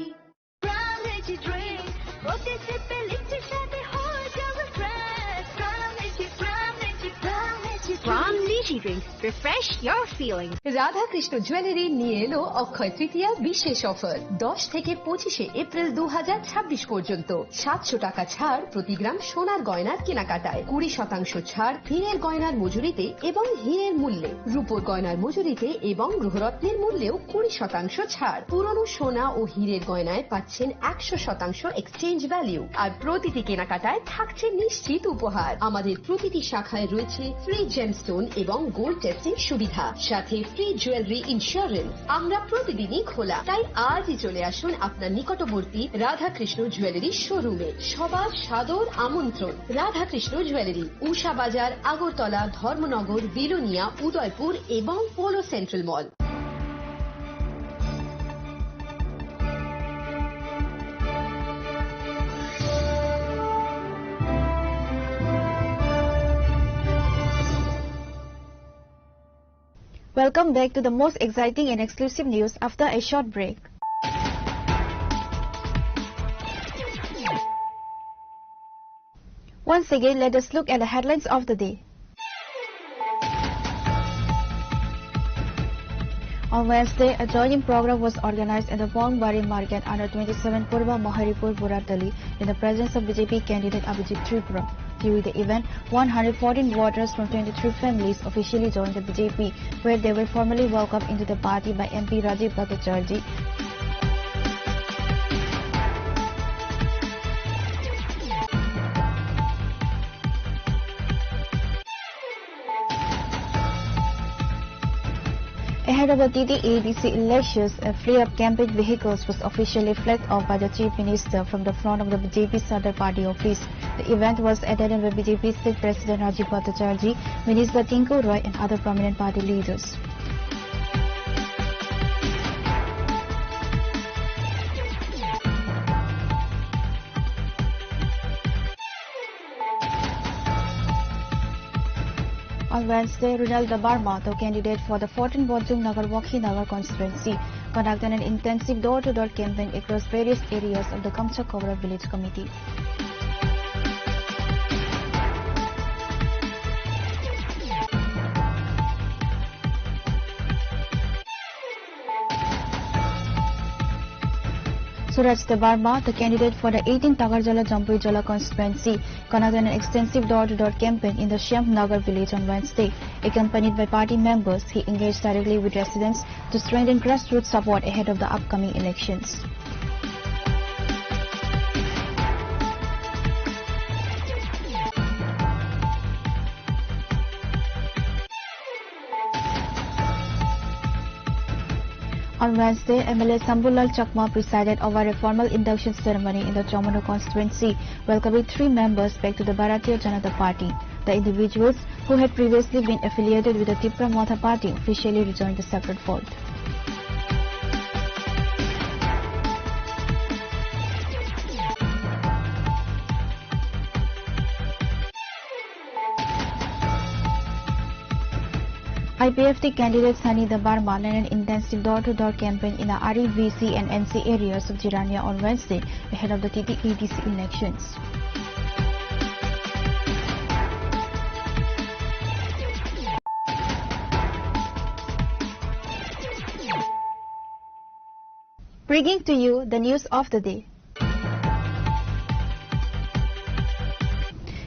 Energy drink, প্রতি সিপে লিচ্ছির স্বাদে হয়ে যাবে fresh। Energy, Energy, Energy। From Niji Drink, refresh your feeling. Radhakrishna jewellery নিয়ে এলো অক্ষয় তৃতীয়া বিশেষ অফার। দশ থেকে পঁচিশে এপ্রিল দু হাজার ছাব্বিশ পর্যন্ত সাতশো টাকা ছাড় প্রতি গ্রাম সোনার গয়নার কেনাকাটায়, কুড়ি শতাংশ ছাড় হীরের গয়নার মজুরিতে এবং হীরের মূল্যে, রূপোর গয়নার মজুরিতে এবং গ্রহরত্নের মূল্যেও কুড়ি শতাংশ ছাড়। পুরনো সোনা ও হীরের গয়নায় পাচ্ছেন একশো শতাংশ এক্সচেঞ্জ ভ্যালু, আর প্রতিটি কেনাকাটায় থাকছে নিশ্চিত উপহার। আমাদের প্রতিটি শাখায় রয়েছে ফ্রি জেমস্টোন এবং গোল্ড টেস্টিং সুবিধা, সাথে ফ্রি জুয়েলারি ইন্স্যুরেন্স। আমরা প্রতিদিনই খোলা, তাই আজই চলে আসুন আপনার নিকটবর্তী রাধাকৃষ্ণ জুয়েলারি শোরুমে। সবার সাদর আমন্ত্রণ। রাধাকৃষ্ণ জুয়েলারি, উষা বাজার, আগরতলা, ধর্মনগর, বিলোনিয়া, উদয়পুর এবং polo central mall. Welcome back to the most exciting and exclusive news after a short break. Once again, let us look at the headlines of the day. On Wednesday, a joining program was organized at the Bongbari Market under twenty-seven Purba Maharipur Buratali in the presence of B J P candidate Abhijit Tripura. During the event, one hundred fourteen voters from twenty-three families officially joined the B J P, where they were formally welcomed into the party by M P Rajiv Bhattacharjee. Ahead of the T T A D C elections, a fleet of campaign vehicles was officially flagged off by the Chief Minister from the front of the B J P Sadar Party office. The event was attended by B J P State President Rajiv Bhattacharjee, Minister Tinku Roy, and other prominent party leaders. On Wednesday, Renal Debbarma, the candidate for the fourteen Bojong Nagar Wakhi Nagar constituency, conducted an intensive door-to-door campaign across various areas of the Kamcha Kobra Village Committee. Suraj Debbarma, the candidate for the eighteen Takarjala Jampuijala constituency, conducted an extensive door-to-door campaign in the Shyam Nagar village on Wednesday, accompanied by party members. He engaged directly with residents to strengthen grassroots support ahead of the upcoming elections. On Wednesday, M L A Sambulal Chakma presided over a formal induction ceremony in the Chomano constituency, welcoming three members back to the Bharatiya Janata Party. The individuals, who had previously been affiliated with the Tipra Motha Party, officially rejoined the separate fold. I P F T candidate Sani Debbarma led an intensive door-to-door campaign in the R E V C and N C areas of Jirania on Wednesday ahead of the T T A D C elections. Bringing to you the news of the day.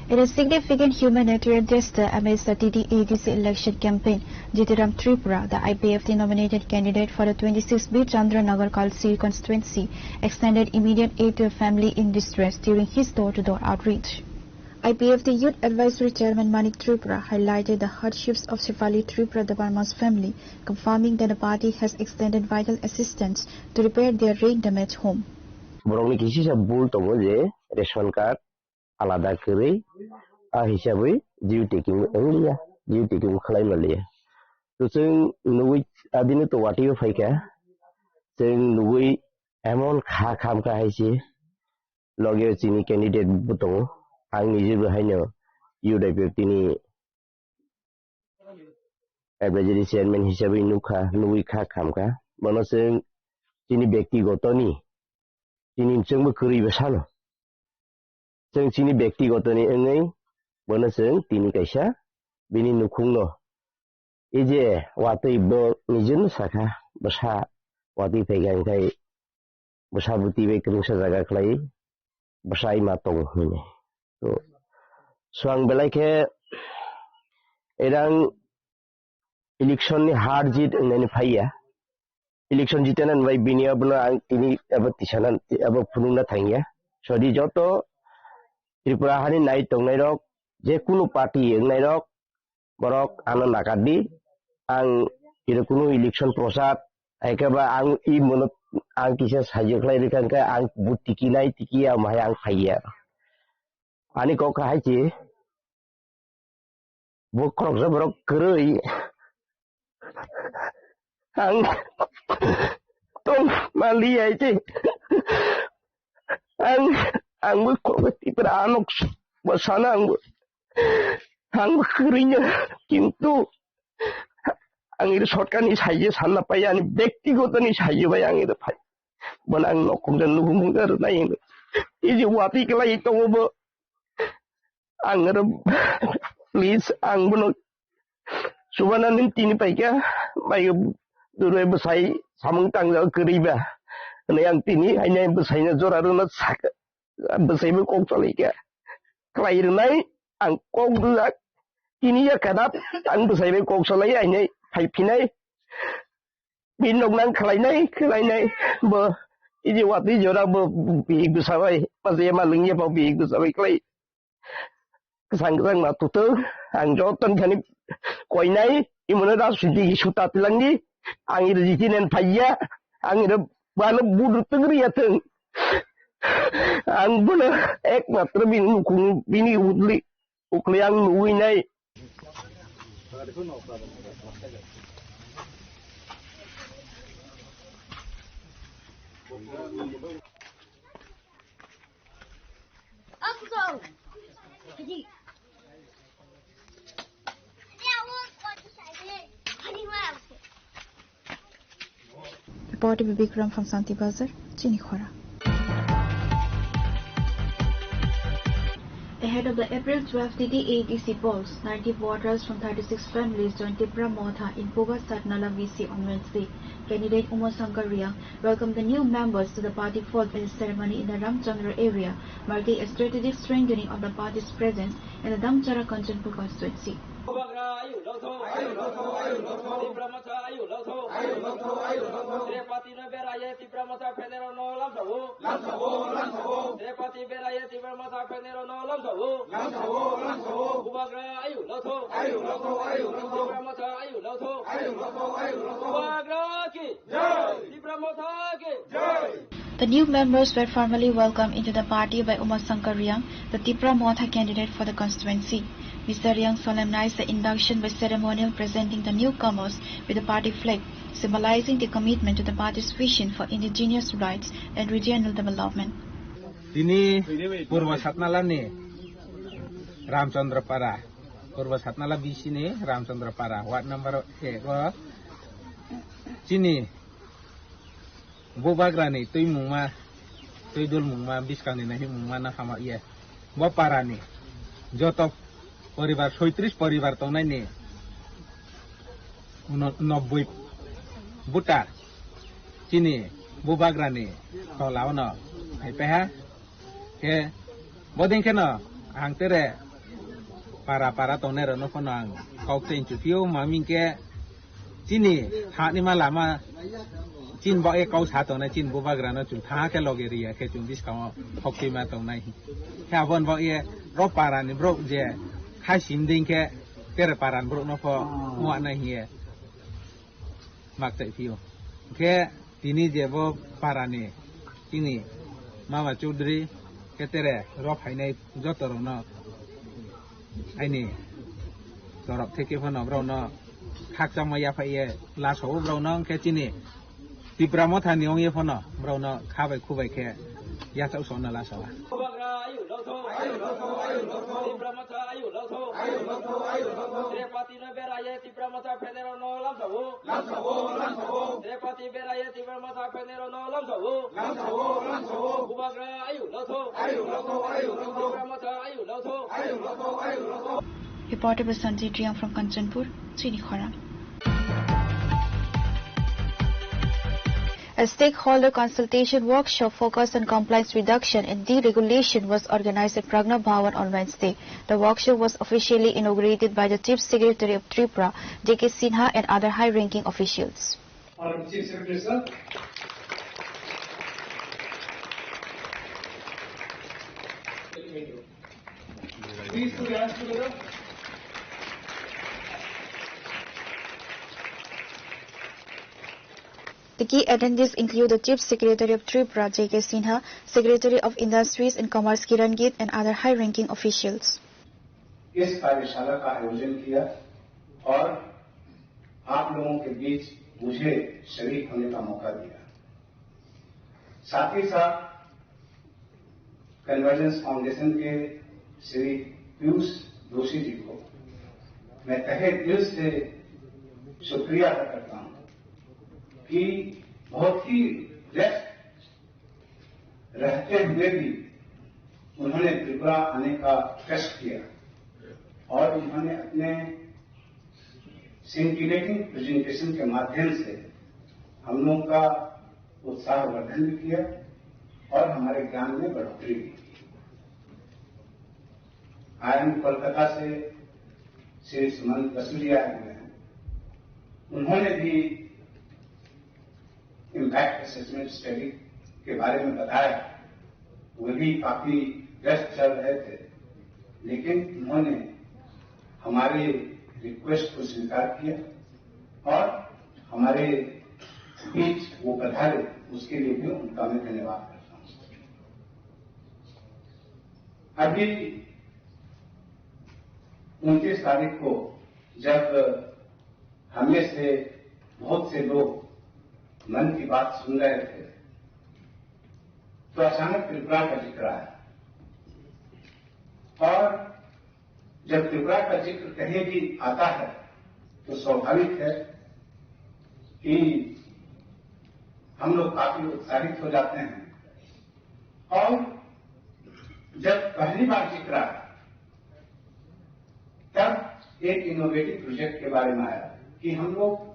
In a significant humanitarian gesture amidst the T T A D C election campaign, Jitiram Tripura, the I P F T nominated candidate for the twenty-six B Chandranagar Kalsi constituency, extended immediate aid to a family in distress during his door-to-door outreach. I P F T Youth Advisory Chairman Manik Tripura highlighted the hardships of Shefali Tripura Debbarma's family, confirming that the party has extended vital assistance to repair their rain-damaged home. Borokni kisisa bul tongo je ration card alada kwrwi, a hisabwi due taking wngliya, due taking khlai manliya. To chwng nugwi adino to watwi o phaikha, chwng nugwi emon kha khamkha hai se, loge o chini candidate bo tongo. Ang nijebo haino U D P tini advisory chairman hisabe nukha, nugwi kha khamkha. Bono chwng chini bektiguto ni, chini chwngbo kwrwi bwsano. Chwng chini bektiguto ni wngwi bono chwng tini kaisa bini nukhungno, ei je watwi bo nijino sakha, bwsa watwi phaikha, hwnkhe bwsa bwtwi bai kwrwngsa jaga khlai, bwsa ima tongo hwnwi. To, so ang belai khe erang election ni har jit wngnani phaiya. Election jitena bai bini abono ang tini abo tisana abo phunukna thangya. Sodi joto Tripura hani nai tongnai rok, je kunu party wngnai rok, borok ano nakardi. Ang iro kunu election prochar, ekeba ang i mono ang kisa sajwk khlai rikha, hwnkhe ang bo tiki nai, tiki ya, omo hai ang phaiya. Ani kok hai se, bo khoroksa borok kwrwi. Ang tong mali hai se. Ang, ang bo khoroksa Tipra anok bo sana ang bo. Ang bo kwrwi no, kintu ang iri sorkar ni saije sanna pai, ani bektigoto ni saije bai ang iri phai. Bono ang nokong da nuhumung da rwnai ang. Iji wati kelai tongo bo. Ang oro, please, ang bono chubana nini tini paikha, bai durbai bwsai samung tangjak kwrwi ba. Hwnwi ang tini haino bwsaino jora rwna sak-, bwsaibo kok chalaikha. Khlai rwnai, ang kok rwjak, tini ya kadap, ang bwsaibai kok salai, haino phai phinai. Bini nog nang khlainai, khlainai, bo, iji watwi jora bo, bihik bwsa bai, masa ya ma lwngya pho bihik bwsa bai khlai. Kwchang kwchang ma tutung, ang joto ni thani koinai, imono rajniti suta tilangdi, ang iro jiti nen phaiya, ang iro bano budu tungri ya thung. Ang bono ekmatro bini nukung, bini udli, ukli ang nugui nai. Reporter Bikram from Santi Bazar, Chinikhora. Ahead of the April twelve T T A D C polls, ninety voters from thirty-six families joined Tipra Motha in Bubagrani Satnala V C on Wednesday. Candidate Uma Shankar Reang welcomed the new members to the party fold at a ceremony in the Ramchandra area, marking a strategic strengthening of the party's presence in the Damchara Kanchanpur constituency. Bubagra, ayu, lotho. Ayu, lotho, ayu, lotho. Tipra Motha, ayu, lotho. Ayu, lotho, ayu, lotho. Trepati no beraye, Tipra Motha phenero no lamsao. Lamsao, lamsao. Trepati beraye, Tipra Motha phenero no lamsao. Lamsao, lamsao. Bubagra, ayu, lotho. Ayu, lotho, ayu, lotho. Tipra Motha, ayu, lotho. Ayu, lotho, ayu, lotho. Bubagra ki. Jai. Tipra Motha ki. Jai. The new members were formally welcomed into the party by Uma Shankar Reang, the Tipra Motha candidate for the constituency. Mister Reang solemnized the induction by ceremonial presenting the newcomers with the party flag, symbolizing the commitment to the party's vision for indigenous rights and regional development. Tini Purbo Satnalani Ramchandra Para, Purbo Satnala B C ni Ramchandra Para, ward number ek o chini Bubagrani twi mungma, twi dul mungma, bwskangni nahimungma no hama ye. Bo parani joto poribar, soitris poribar tongnaini uno-, nobboi buta chini Bubagrani tola ono hai peha. Khe bodin kheno ang tere para para tongnai rokno phano ang kok tei chupio, maming khe chini hani ma lama chin bo e kok sa tongnai, chin Bubagrano chwng tha khe loge riya khe chwng bwskango hoktwi ma tongnai. Khe aboni bo e ro para ni borok je khai sim ding khe tere para ni borok no pho muak nai hiye. Mak tai phio. Khe tini je bo para ni chini Mama Chaudhary khe tere ro phainai joto rokno aini torop theke phano borokno khakchangma yaphai ye laso o borokno khe chini Tipra Motha ni ong ye phano borokno kha bai khu bai khe yachak sona laso. Tripati no beraye Tipra Motha phenero no lamsao. Lamsao, lamsao. Tripati beraye Tipra Motha phenero no lamsao. Lamsao, lamsao. Bubagra ayu lotho. Ayu lotho, ayu lotho. Tipra Motha ayu lotho. Ayu lotho, ayu lotho. Reporter by Sanjay Triang from Kanchanpur, Chini Khorang. A stakeholder consultation workshop focused on compliance reduction and deregulation was organized at Pragna Bhawan on Wednesday. The workshop was officially inaugurated by the Chief Secretary of Tripura, J K Sinha, and other high-ranking officials. Honorable Chief Secretary, sir. Please put your hands together. The key attendees include the Chief Secretary of Tripura, J K Sinha, Secretary of Industries and Commerce, Kiran Gitt, and other high-ranking officials. इस कार्यशाला का आयोजन किया और आप लोगों के बीच मुझे शरीक होने का मौका दिया। साथ ही साथ कन्वर्जेंस फाउंडेशन के श्री पीयूष जोशी जी को मैं तहे दिल से शुक्रिया अदा करता हूँ कि बहुत ही व्यस्त रहते हुए भी उन्होंने त्रिपुरा आने का कष्ट किया और उन्होंने अपने सिंटिलेटिंग प्रेजेंटेशन के माध्यम से हम लोगों का उत्साहवर्धन भी किया और हमारे ज्ञान में बढ़ोतरी भी की। आईआईएम कोलकाता से श्री सुमन बसुरिया आए हुए हैं। उन्होंने भी इम्पैक्ट असेसमेंट स्टडी के बारे में बताया। वो भी काफी व्यस्त चल रहे थे, लेकिन उन्होंने हमारे रिक्वेस्ट को स्वीकार किया और हमारे बीच वो पधारे, उसके लिए भी उनका मैं धन्यवाद करता हूँ। अभी उनतीस तारीख को जब हम में से बहुत से लोग मन की बात सुन रहे थे, तो अचानक त्रिपुरा का जिक्र आया। और जब त्रिपुरा का जिक्र कहीं भी आता है, तो स्वाभाविक है कि हम लोग काफी उत्साहित हो जाते हैं। और जब पहली बार जिक्र आया, तब एक इनोवेटिव प्रोजेक्ट के बारे में आया कि हम लोग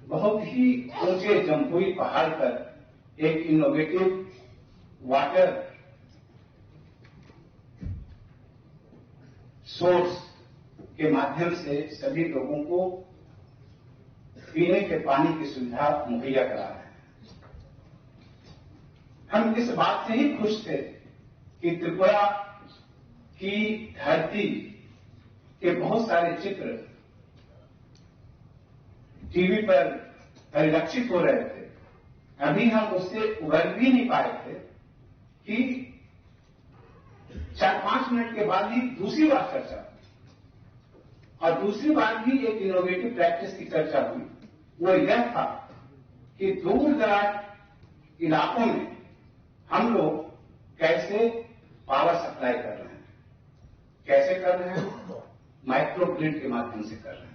बहुत ही ऊंचे जम्पुई पहाड़ पर एक इनोवेटिव वाटर सोर्स के माध्यम से सभी लोगों को पीने के पानी की सुविधा मुहैया करा रहे हैं। हम इस बात से ही खुश थे कि त्रिपुरा की धरती के बहुत सारे चित्र टीवी पर परिलक्षित हो रहे थे। अभी हम उससे उबर भी नहीं पाए थे कि चार पांच मिनट के बाद ही दूसरी बार चर्चा हुई। और दूसरी बार भी एक इनोवेटिव प्रैक्टिस की चर्चा हुई। वो यह था कि दूर दराज इलाकों में हम लोग कैसे पावर सप्लाई कर रहे हैं। कैसे कर रहे हैं? माइक्रो ग्रिड के माध्यम से कर रहे हैं।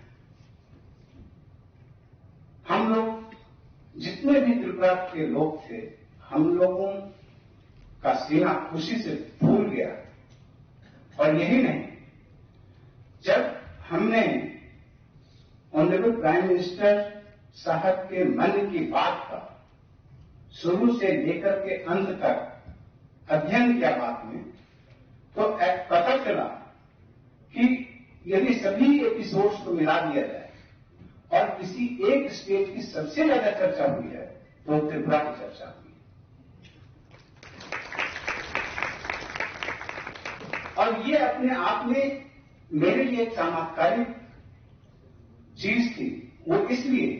हम लोग जितने भी त्रिपुरा के लोग थे, हम लोगों का सीना खुशी से फूल गया। और यही नहीं, जब हमने ऑनरेबल प्राइम मिनिस्टर साहब के मन की बात का शुरू से लेकर के अंत तक अध्ययन किया बाद में, तो एक पता चला कि यदि सभी एपिसोड्स को मिला दिया जाए और किसी एक स्टेट की सबसे ज्यादा चर्चा हुई है, तो त्रिपुरा की चर्चा हुई है। और ये अपने आप में मेरे लिए एक चमत्कारी चीज थी। वो इसलिए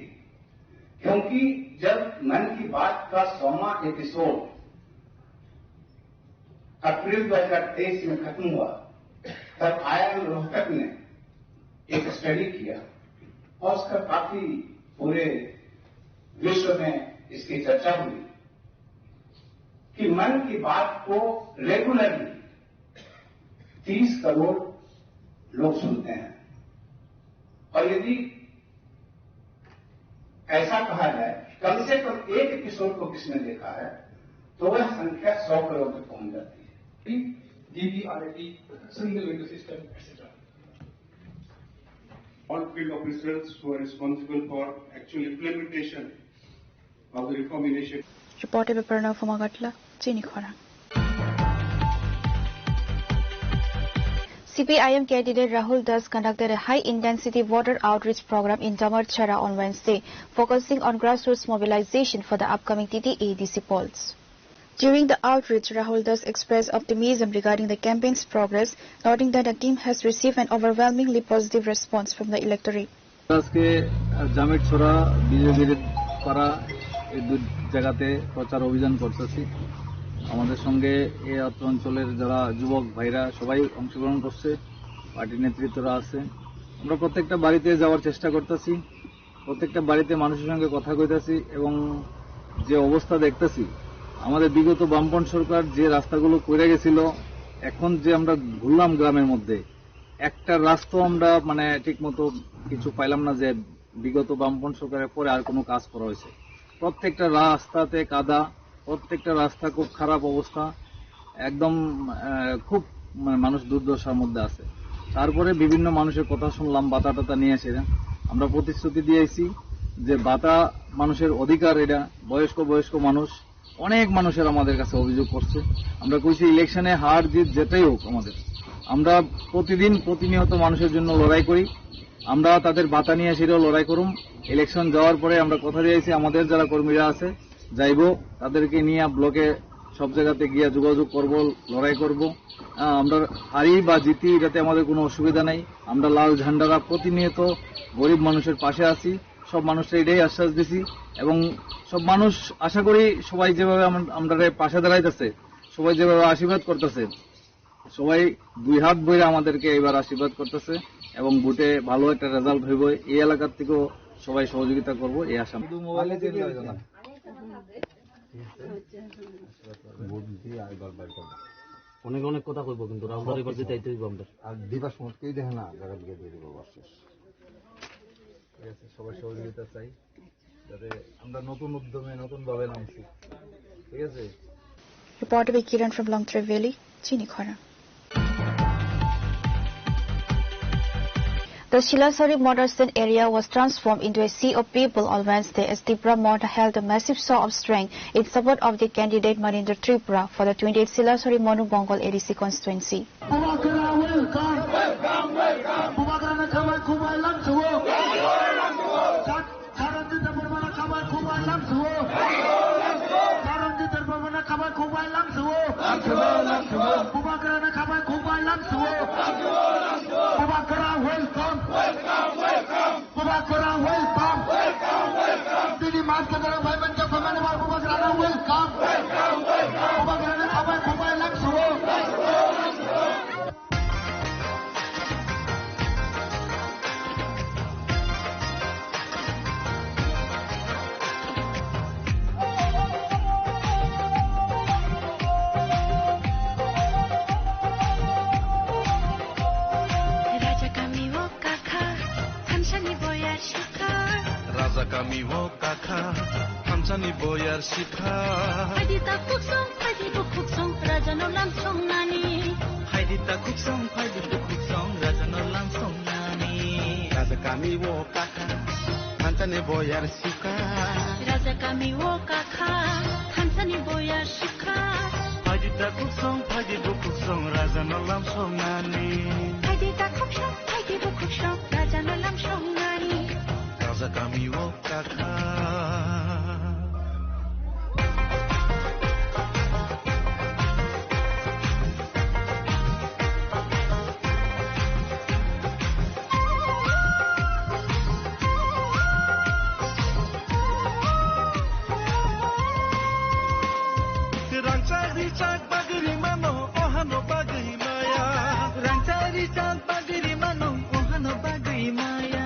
क्योंकि जब मन की बात का सौवां एपिसोड अप्रैल दो हज़ार तेईस में खत्म हुआ, तब आईआईएम रोहतक ने एक स्टडी किया और उसका काफी पूरे विश्व में इसकी चर्चा हुई कि मन की बात को रेगुलरली तीस करोड़ लोग सुनते हैं। और यदि ऐसा कहा जाए, कम से कम एक किशोर को किसने देखा है, तो वह संख्या सौ करोड़ तक पहुंच जाती है। D B R A T, single window system, et cetera. All field officials who are responsible for actual implementation of the reform initiative. Reporter Pranav Magatla, Chini Khorang. C P I M candidate Rahul Das conducted a high-intensity voter outreach program in Damarchara on Wednesday, focusing on grassroots mobilization for the upcoming T T A D C polls. During the outreach, Rahul Das expressed optimism regarding the campaign's progress, noting that the team has received an overwhelmingly positive response from the electorate. আজকে, আহ, জামিরছড়া, বিজয়গিরি পাড়া, এই দুই জায়গাতে প্রচার অভিযান করতেছি। আমাদের সঙ্গে এই অত্র অঞ্চলের যারা যুবক ভাইরা সবাই অংশগ্রহণ করছে, পার্টির নেতৃত্বরা আছে। আমরা প্রত্যেকটা বাড়িতে যাওয়ার চেষ্টা করতেছি, প্রত্যেকটা বাড়িতে মানুষের সঙ্গে কথা কইতাছি এবং যে অবস্থা দেখতেছি, আমাদের বিগত বামপন্থ সরকার যে রাস্তাগুলো করে গেছিল, এখন যে আমরা ঘুরলাম গ্রামের মধ্যে, একটা রাস্তা আমরা মানে ঠিক মতো কিছু পাইলাম না যে বিগত বামপন্থ সরকারের পরে আর কোনো কাজ করা হয়েছে। প্রত্যেকটা রাস্তাতে কাদা, প্রত্যেকটা রাস্তা খুব খারাপ অবস্থা, একদম, আহ, খুব মানে মানুষ দুর্দশার মধ্যে আছে। তারপরে বিভিন্ন মানুষের কথা শুনলাম, বাতা টাতা নিয়ে এসে আমরা প্রতিশ্রুতি দিয়েছি যে বাতা মানুষের অধিকার, এটা বয়স্ক বয়স্ক মানুষ, অনেক মানুষের আমাদের কাছে অভিযোগ করছে। আমরা কইছি ইলেকশনে হার জিত যেটাই হোক আমাদের, আমরা প্রতিদিন প্রতিনিয়ত মানুষের জন্য লড়াই করি। আমরা তাদের বাতা নিয়ে সেটাও লড়াই করুম। ইলেকশন যাওয়ার পরে আমরা কথা দিয়েছি আমাদের যারা কর্মীরা আছে যাইবো, তাদেরকে নিয়ে ব্লকে সব জায়গাতে গিয়ে যোগাযোগ করব, লড়াই করব। আহ, আমরা হারি বা জিতি এটাতে আমাদের কোনো অসুবিধা নাই। আমরা লাল ঝান্ডারা প্রতিনিয়ত গরিব মানুষের পাশে আছি। সব মানুষরা এটাই আশ্বাস দিছি এবং সব মানুষ আশা করি সবাই যেভাবে আমরারে পাশে দাঁড়াইতেছে, সবাই যেভাবে আশীর্বাদ করতেছে, সবাই দুই হাত ভরে আমাদেরকে এবার আশীর্বাদ করতেছে এবং ভোটে ভালো একটা রেজাল্ট হইব। এই এলাকার থেকেও সবাই সহযোগিতা করব এই আশা। শুধু মোবাইলে দিলে হইতো না। ভোট দিয়ে আইবার বাইর করবো। অনেক অনেক কথা কইবো কিন্তু রাহুল এবার জিতাইতে হইব আমরা। আর দিবার সময় কেউ দেখে না, জায়গা দিয়ে দিয়ে দিব, বাস শেষ। ঠিক আছে, সবাই সহযোগিতা চাই, যাতে আমরা নতুন উদ্যমে নতুন ভাবে নামছি। ঠিক আছে। Reported by Kiran from Longtrai Valley, Chinikhora. The Silasari Motor Stand area was transformed into a sea of people on Wednesday as Tipra Motor held a massive show of strength in support of the candidate Maninder Tripura for the twenty-eighth Silasari Manu Bongal A D C constituency. Bubagra welcome. Welcome, welcome. Bubagra na khabai khubai lamsuo. Lamsuo, lamsuo. Charanjit Debbarma na khabai khubai lamsuo. Lamsuo, lamsuo. Charanjit Debbarma na khabai khubai lamsuo. Lamsuo, lamsuo. Bubagra na khabai khubai lamsuo. Lamsuo, lamsuo. Bubagra welcome. Welcome, welcome. Bubagra welcome. Welcome, welcome. Didi mas kadara bhai banja phamani bar Bubagra na welcome. Welcome, welcome. Bubagra na khabai khubai lamsuo. Raja kami o kakha, thamsani boyar sukha. Raja kami o kakha, thamsani boyar sukha. Phaidi ta khuksong, phaidi bukhuksong, raja no lamsong nani. Phaidi ta khuksong, phaidi bukhuksong, raja no lamsong nani. Raja kami o kakha, thamsani boyar sukha. Raja kami o kakha, thamsani boyar sukha. Phaidi ta khuksong, phaidi bukhuksong, raja no lamsong nani. Phaidi ta khuksong, phaidi bukhuksong, raja no lamsong nani. Raja kami o kakha. Rangchak rijak bagwi rimano, ohano bagwi maya. Rangchak rijak bagwi rimano, ohano bagwi maya.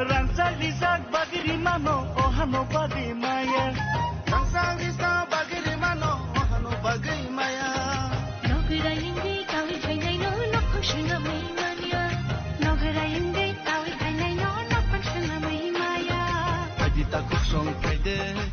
Rangchak rijak bagwi rimano, ohano bagwi maya. Rangchak rijak bagwi rimano, ohano bagwi maya. Nogwi railingwi kawi thainaino,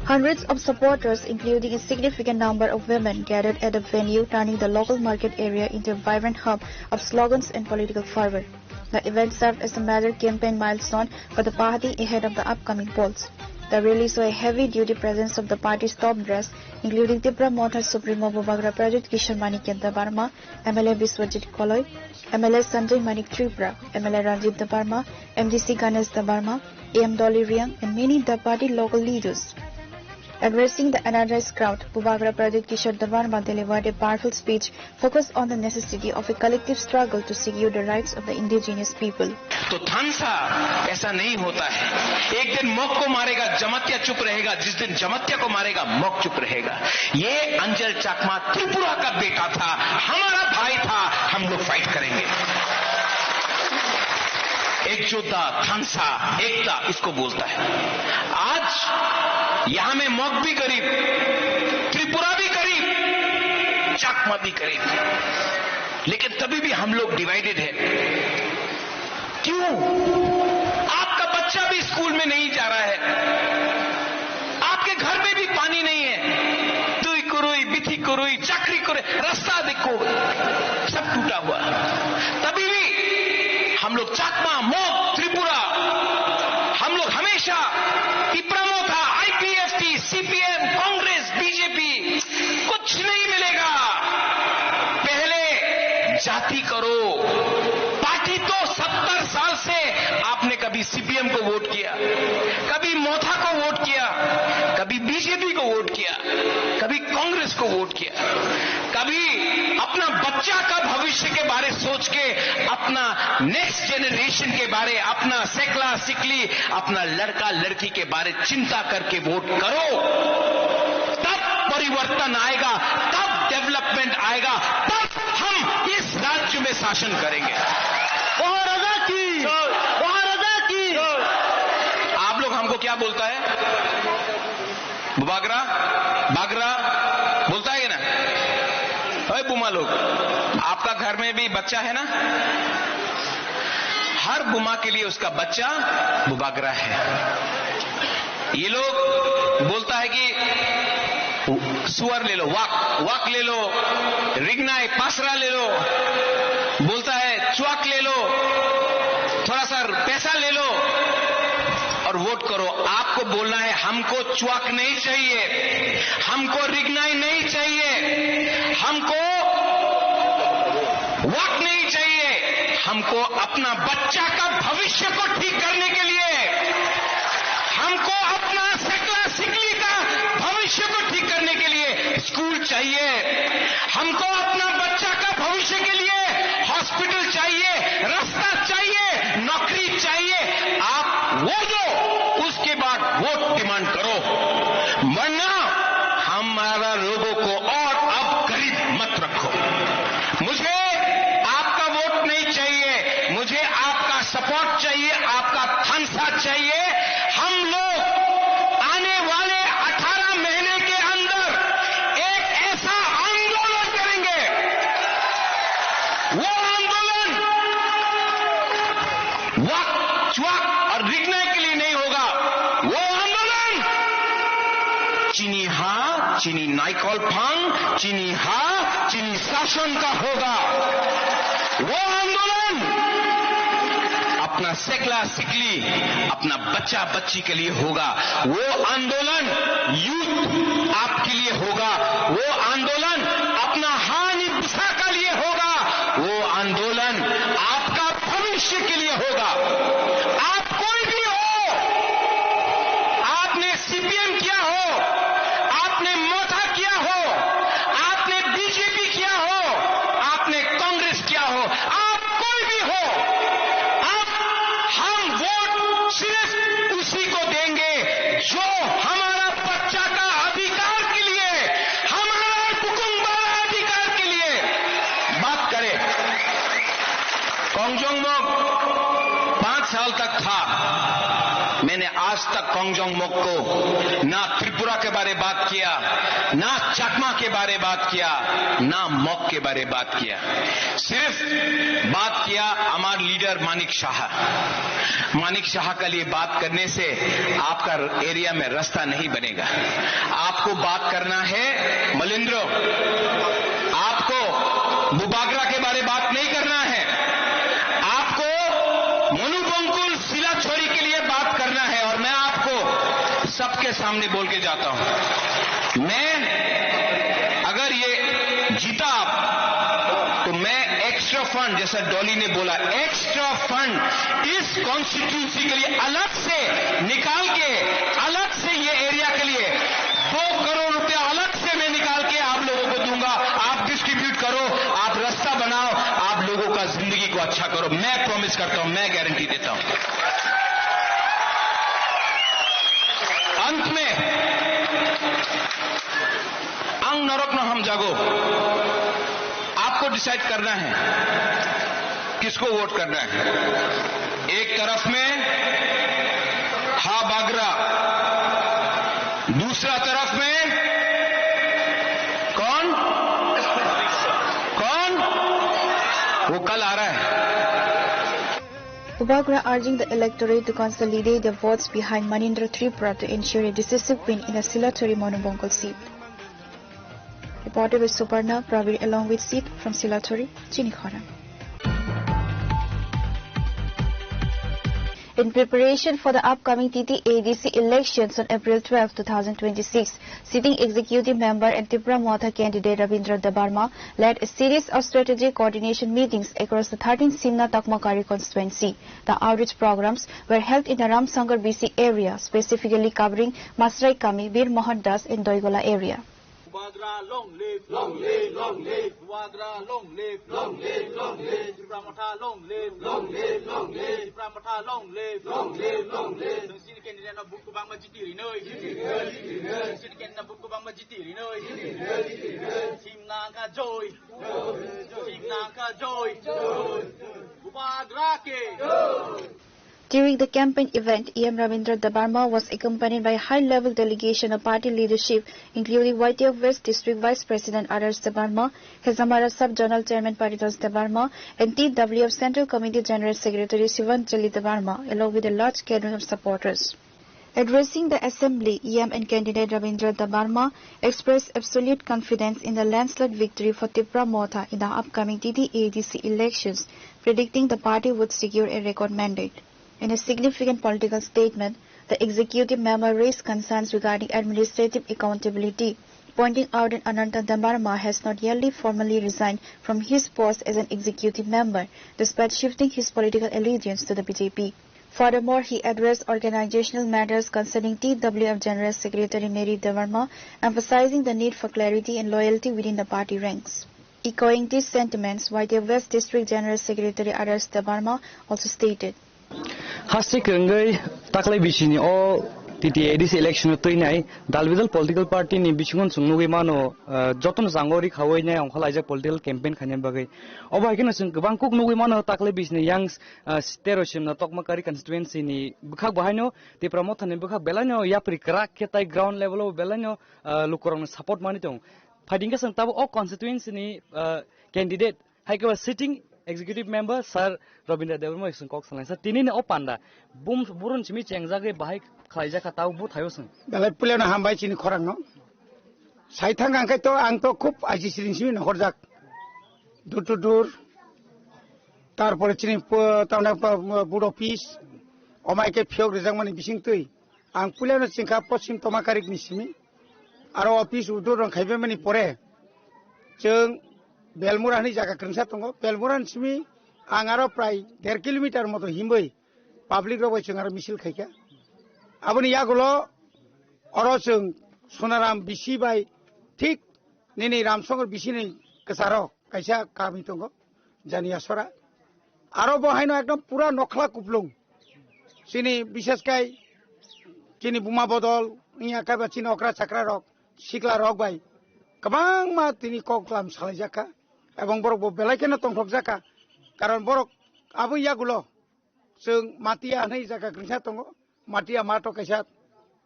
Hundreds of supporters, including a significant number of women, gathered at the venue, turning the local market area into a vibrant hub of slogans and political fervor. The event served as a major campaign milestone for the party ahead of the upcoming polls. The rally saw a heavy-duty presence of the party's top brass, including Tipra Motha Supremo Bubagra Pradyut Kishore Manikya Debbarma, M L A Biswajit Koloi, M L A Sanjay Manik Tripura, M L A Ranjit Debbarma, M D C Ganesh Debbarma, A M Dolly Riang, and many Debbarma local leaders. Addressing the energized crowd, Bubagra Pradyut Kishore Debbarma delivered a powerful speech focused on the necessity of a collective struggle to secure the rights of the indigenous people. तो थानसा ऐसा नहीं होता है। एक दिन मग को मारेगा, जमातिया चुप रहेगा। जिस दिन जमातिया को मारेगा, मग चुप रहेगा। ये अंजल चाकमा त्रिपुरा का बेटा था, हमारा भाई था। हम लोग फाइट करेंगे। एक योद्धा, थानसा, एकता इसको बोलता है। आज यहां में मग भी गरीब, त्रिपुरा भी गरीब, चाकमा भी गरीब, लेकिन तभी भी हम लोग डिवाइडेड है। क्यों? आपका बच्चा भी स्कूल में नहीं जा रहा है, आपके घर में भी पानी नहीं है, दुई कुरुई, बिथी कुरुई, चाकरी करे, रास्ता देखो, सब टूटा हुआ। तभी भी हम लोग चाकमा, मोग, त्रिपुरा, हम लोग हमेशा पिपरामोथा, आईपीएफटी, सीपीएम, कांग्रेस, बीजेपी, कुछ नहीं मिलेगा। पहले जाति करो। पार्टी तो सत्तर साल से आपने कभी सीपीएम को वोट किया, कभी मोथा को वोट किया, कभी बीजेपी को वोट किया, कभी कांग्रेस को वोट किया, कभी अपना बच्चा का भविष्य के बारे सोच के, अपना नेक्स्ट जनरेशन के बारे, अपना सेकला सिकली, अपना लड़का लड़की के बारे चिंता करके वोट करो, तब परिवर्तन आएगा, तब डेवलपमेंट आएगा, तब हम इस राज्य में शासन करेंगे। महाराजा की, महाराजा की। आप लोग हमको क्या बोलता है? बागरा, बागरा बोलता है ना? अरे बुमा लोग, आपका घर में भी बच्चा है ना? हर बुमा के लिए उसका बच्चा बुबागरा है। ये लोग बोलता है कि सुअर ले लो, वाक, वाक ले लो, रिगनाई, पासरा ले लो, बोलता है च्वाक ले लो, थोड़ा सा पैसा ले लो और वोट करो। आपको बोलना है, हमको च्वाक नहीं चाहिए, हमको रिगनाई नहीं चाहिए, हमको वाक नहीं चाहिए। हमको अपना बच्चा का भविष्य को ठीक करने के लिए, हमको अपना सेकला सिकली का भविष्य को ठीक करने के लिए स्कूल चाहिए, हमको अपना बच्चा का भविष्य के लिए हॉस्पिटल चाहिए, रास्ता चाहिए, नौकरी चाहिए। आप वो दो, उसके बाद वोट डिमांड करो, वरना हमारा लोगों को और अब गरीब मत रखो। मुझे आपका वोट नहीं चाहिए, मुझे आपका सपोर्ट चाहिए, आपका थानसा चाहिए। हम लोग आने वाले अठारह महीने के अंदर एक ऐसा आंदोलन करेंगे, वो आंदोलन वाक, च्वाक और रिगनाई के लिए नहीं होगा। वो आंदोलन चिनी हा, चिनी नाइकल फांग, चिनी हा, चिनी शासन का होगा। वो आंदोलन अपना सेकला सिकली, अपना बच्चा बच्ची के लिए होगा। वो आंदोलन यूथ आपके लिए होगा। वो आंदोलन अपना हानि बुसा के लिए होगा। वो आंदोलन आपका भविष्य के लिए होगा। आप कोई भी हो, आपने सीपीएम किया हो, आपने मोथा किया हो, आपने बीजेपी किया हो, आपने कांग्रेस किया हो, आप कोई भी हो, आप, हम वोट सिर्फ उसी को देंगे जो हमारा बच्चा का अधिकार के लिए, आज तक कोंगजोंग मोक को ना त्रिपुरा के बारे बात किया, ना चकमा के बारे बात किया, ना मोक के बारे बात किया। सिर्फ बात किया हमार लीडर मानिक शाह। मानिक शाह के लिए बात करने से आपका एरिया में रास्ता नहीं बनेगा। आपको बात करना है मलिंद्रो, आपको बुबागरा के बारे बात नहीं करना है। आपको मनुबंकुल सिलाछोरी के लिए बात करना है। और मैं आपको सबके सामने बोल के जाता हूं, मैं अगर ये जीता आप, तो मैं एक्स्ट्रा फंड, जैसा डॉली ने बोला, एक्स्ट्रा फंड इस कॉन्स्टिट्यूंसी के लिए अलग से निकाल के, अलग से ये एरिया के लिए दो करोड़ रुपया अलग से मैं निकाल के आप लोगों को दूंगा। आप डिस्ट्रीब्यूट करो, आप रास्ता बनाओ, आप लोगों का जिंदगी को अच्छा करो। मैं प्रॉमिस करता हूं, मैं गारंटी देता हूं। अंत में, ang norok no hamjago. आपको डिसाइड करना है किसको वोट करना है। एक तरफ में हा बागरा, दूसरा तरफ में कौन, कौन? वो कल आ रहा है। Bubagra urging the electorate to consolidate their votes behind Manindra Tripura to ensure a decisive win in the Silachari Monobongkol seat. Reported by Suparna Pravir along with Sid from Silachari, Chinikhora. In preparation for the upcoming T T A D C elections on April twelve, two thousand twenty-six, sitting executive member and Tipra Motha candidate Ravindra Debbarma led a series of strategic coordination meetings across the thirteen Simna Takmakari constituency. The outreach programs were held in the Ramsagar B C area, specifically covering Masrai Kami, Bir Mohan Das and Doigola area. Bubagra long live, long live, long live. Bubagra long live, long live, long live. Tipra Motha long live, long live, long live. Tipra Motha long live, long live, long live. Sini candidate no vote kwbangma jiti rinoi. Jiti rinoi, jiti rinoi. Sini candidate no vote kwbangma jiti rinoi. Jiti rinoi, jiti rinoi. Simna ka joy. Joy, joy. Simna ka joy. Joy, joy. Bubagra ke. Joy. During the campaign event, E M Ravindra Debbarma was accompanied by a high-level delegation of party leadership, including Y T F West District Vice President Adarsh Debbarma, Hezamara Sub-Zonal Chairman Paritosh Debbarma, and T W F Central Committee General Secretary Shivanjali Debbarma, along with a large cadre of supporters. Addressing the assembly, E M and candidate Ravindra Debbarma expressed absolute confidence in the landslide victory for Tipra Motha in the upcoming T T A D C elections, predicting the party would secure a record mandate. In a significant political statement, the executive member raised concerns regarding administrative accountability, pointing out that Ananta Debbarma has not yet formally resigned from his post as an executive member, despite shifting his political allegiance to the B J P. Furthermore, he addressed organizational matters concerning T W F General Secretary Mary Debbarma, emphasizing the need for clarity and loyalty within the party ranks. Echoing these sentiments, Y T F West District General Secretary Adarsh Debbarma also stated. Haste kwrwngwi taklai bisini o T T A D C election o twinai dal bidal political party ni bisingo chwng nugwi mano, ah, jotono jango ri khawi nai ongkhalaijak political campaign khaina bagwi. Obo hai kheno chwng kwbang kuk nugwi mano taklai bisini yang ah, tero Simna Tokmakari constituency ni bwkhak bo haino Tipra Motha ni bwkhak belai no yapri kwrak khe tai ground level o belai no, ah, lukurok no support manwi tongo. Phaiding khe chwng tabuk o constituency ni, ah, candidate hai khe ba sitting executive member Sir Rabindra Debbarma chwng kok salai sir tini ni o panda bum burun simi chengjagwi bahai khlaijak kha tabuk buthaio chwng. Belai puila no hambai chini khorang no. Sai thang ang khe to ang to khub aji siring simi nokhorjak. Door to door. Tarpore chini po-, tamna po-, board office, omai khe phiyok rijak mani bising twi. Ang puilano chingkha Poschim Tomakarik ni simi. Aro office udur rong khaibai mani pore. Chwng Belmura hwnwi jaga kwrwngsa tongo. Belmura ni simi ang aro prai der kilometer moto himwi public rok bai chwng aro misil khaikha. Aboni yagulo oro chwng Sonaram bisi bai thik nini Ramsongor bisini kwcharo kaisa kami tongo, Janiasora. Aro bo haino ekdom pura nokhla kuplung. Chini bishes kai chini buma bodol, wngya kaiba chini okra chakra rok, sikla rok bai kwbangma tini kok lam salaijakha. Ebong borok bo belai kheno tongthokjakha. Karon borok abo yagulo chwng Matia hwnwi jaga kwrwngsa tongo. Matia mato kaisa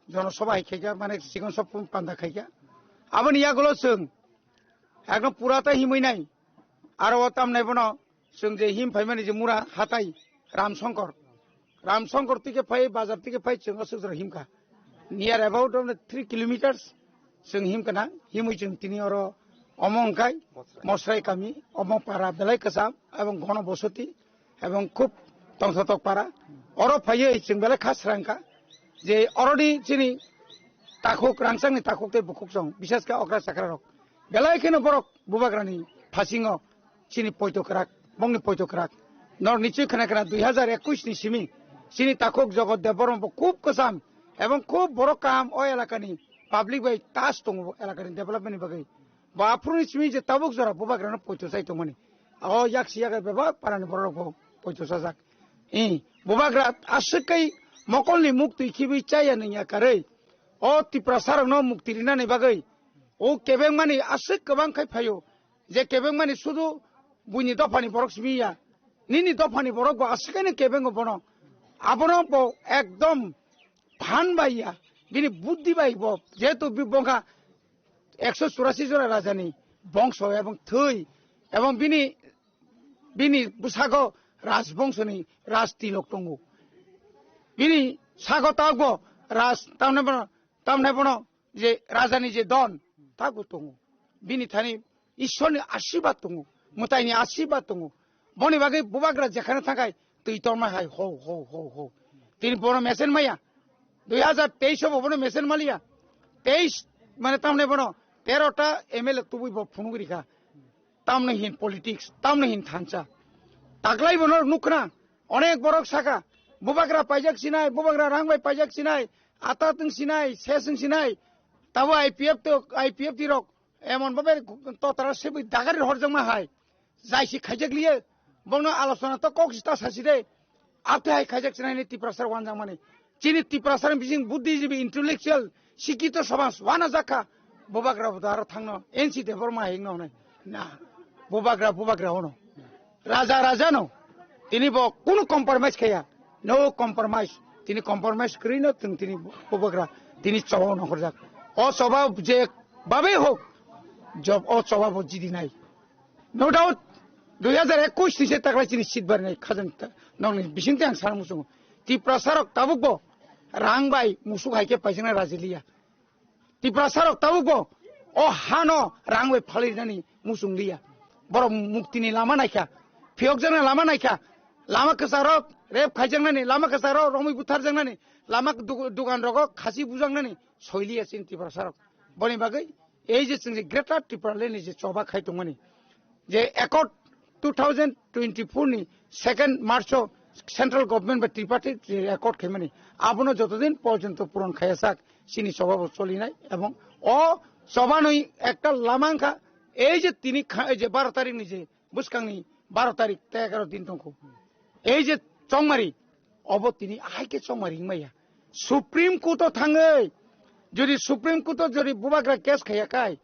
jonosoba hai khaikha, mane sikon sop panda khaikha. Aboni yagulo chwng ekdom pura ta himwi nai. Aro o tamnai bono chwng je him phaimani je mura hatai Ramsongkor. Ramsongkor tike phai, bazar tike phai, chwng aswk jora himkha. Near about three kilometers chwng himkha na, himwi chwng tini oro omo hwnkhe Mosrai kami, omo para belai kwcham, ebong gono bosoti, ebong khub tongthotok para. Oro phaiwi chwng belai kha srangkha je oroni chini takhuk, rangchakni takhuk tei bukhuk song, bishesh khe okra chakra rok belai kheno borok bubagrani phasingo chini poito kwrak, bongni poito kwrak. Nor nichoi khna khna dui hazar ekush ni simi chini takhuk Jogot Debbarma bo khub kwcham ebong khub borok kaham o elakani public bai tas tongo, elakani development ni bagwi. Bo aphuru ni simi je tabuk jora bubagrano poito chai tongmani. O yaksi yagai bebak parani borok bo poito chajak. I bubagra aswk kai mokolni muk twi khibi chaya nungya karwi. O Tiprasa rokno mukti rinani bagwi o kebengmani aswk kwbang khai phaio, je kebengmani sudu buini dophani borok simi ya, nini dophani borok bo aswk kaino kebengo bono. Abono bo ekdom phan bai ya, bini buddhi bai bo, jehetu bi bongkha ekso churasi jora rajani bongso ebong thwi, ebong bini, bini bwsago rajbongsoni rajtilok tongo. Bini sago tabukbo raj, tamne bono, tamne bono je rajani je don, tabukbo tongo. Bini thani Ishwarni ashirbad tongo, mwtaini ashirbad tongo. Boni bagwi bubagra jekhane thangkhai twi torma hai ho, ho, ho, ho. Tini bono mesen maya. Dui hazar teis o bo bono mesen maliya. Teis mane tamne bono tero ta M L A tubui bo phunugri kha. Tamno hin politics, tamno hin thansa. Taklai bono nukna, onek borok saka, bubagra paijak sinai, bubagra rang bai paijak sinai, ata tong sinai, sesong sinai, tabo I P F to, I P F T rok, emon babe totara sebui dagari horjakma hai, jaisi khaijak liye, bono alochona to kok sita sasi de, Ate hai khaijak sinai ni Tiprasa wanjak mani. Chini Tiprasa ni bising buddhijibi intellectual sikito samaj wana jakha. Bubagra bo aro thangno N C Debbarma hingno hwnai. Na. Bubagra, bubagra ono. Raja, raja no. Tini bo kunu compromise khaya. No compromise. Tini compromise kwrwi no tong tini bubagra. Tini choba no horjak. O choba je babe hok. Job o choba bo jidi nai. No doubt, dui hazar ekush ni se taklai chini seat barinai khajang ta, nokni bising tei ang sana muchungo. Tiprasa rok tabuk bo rang bai musuk hai khe paisana raji liya. Tiprasa rok tabuk bo o hano rang bai phalai nani muchung liya. Borok mukti ni lama naikha, phiyok jana lama naikha, lama kwcharo rep khaijaknani, lama kwcharo romwi buthar jaknani, lama duk-, dukan rogo khasi bujaknani soi liya chini Tiprasa rok. Boni bagwi ei je chwng je Greater Tipraland ni je choba khai tongmani, je accord two thousand twenty-four ni second March o central government bai tripartite je accord khaimani, abono jotodin porjonto puron khayajak chini choba bo cholinai, ebong o choba noi ekta lama wngkha. Ei je tini kha-, ei je baro tarik ni je bwskangni baro tarik tei egaroh din tongkho. Ei je chongmari, obo tini ahai khe chongmari wngmaya. Supreme Court o thangwi, jodi Supreme Court o jodi bubagra case khaiya khai,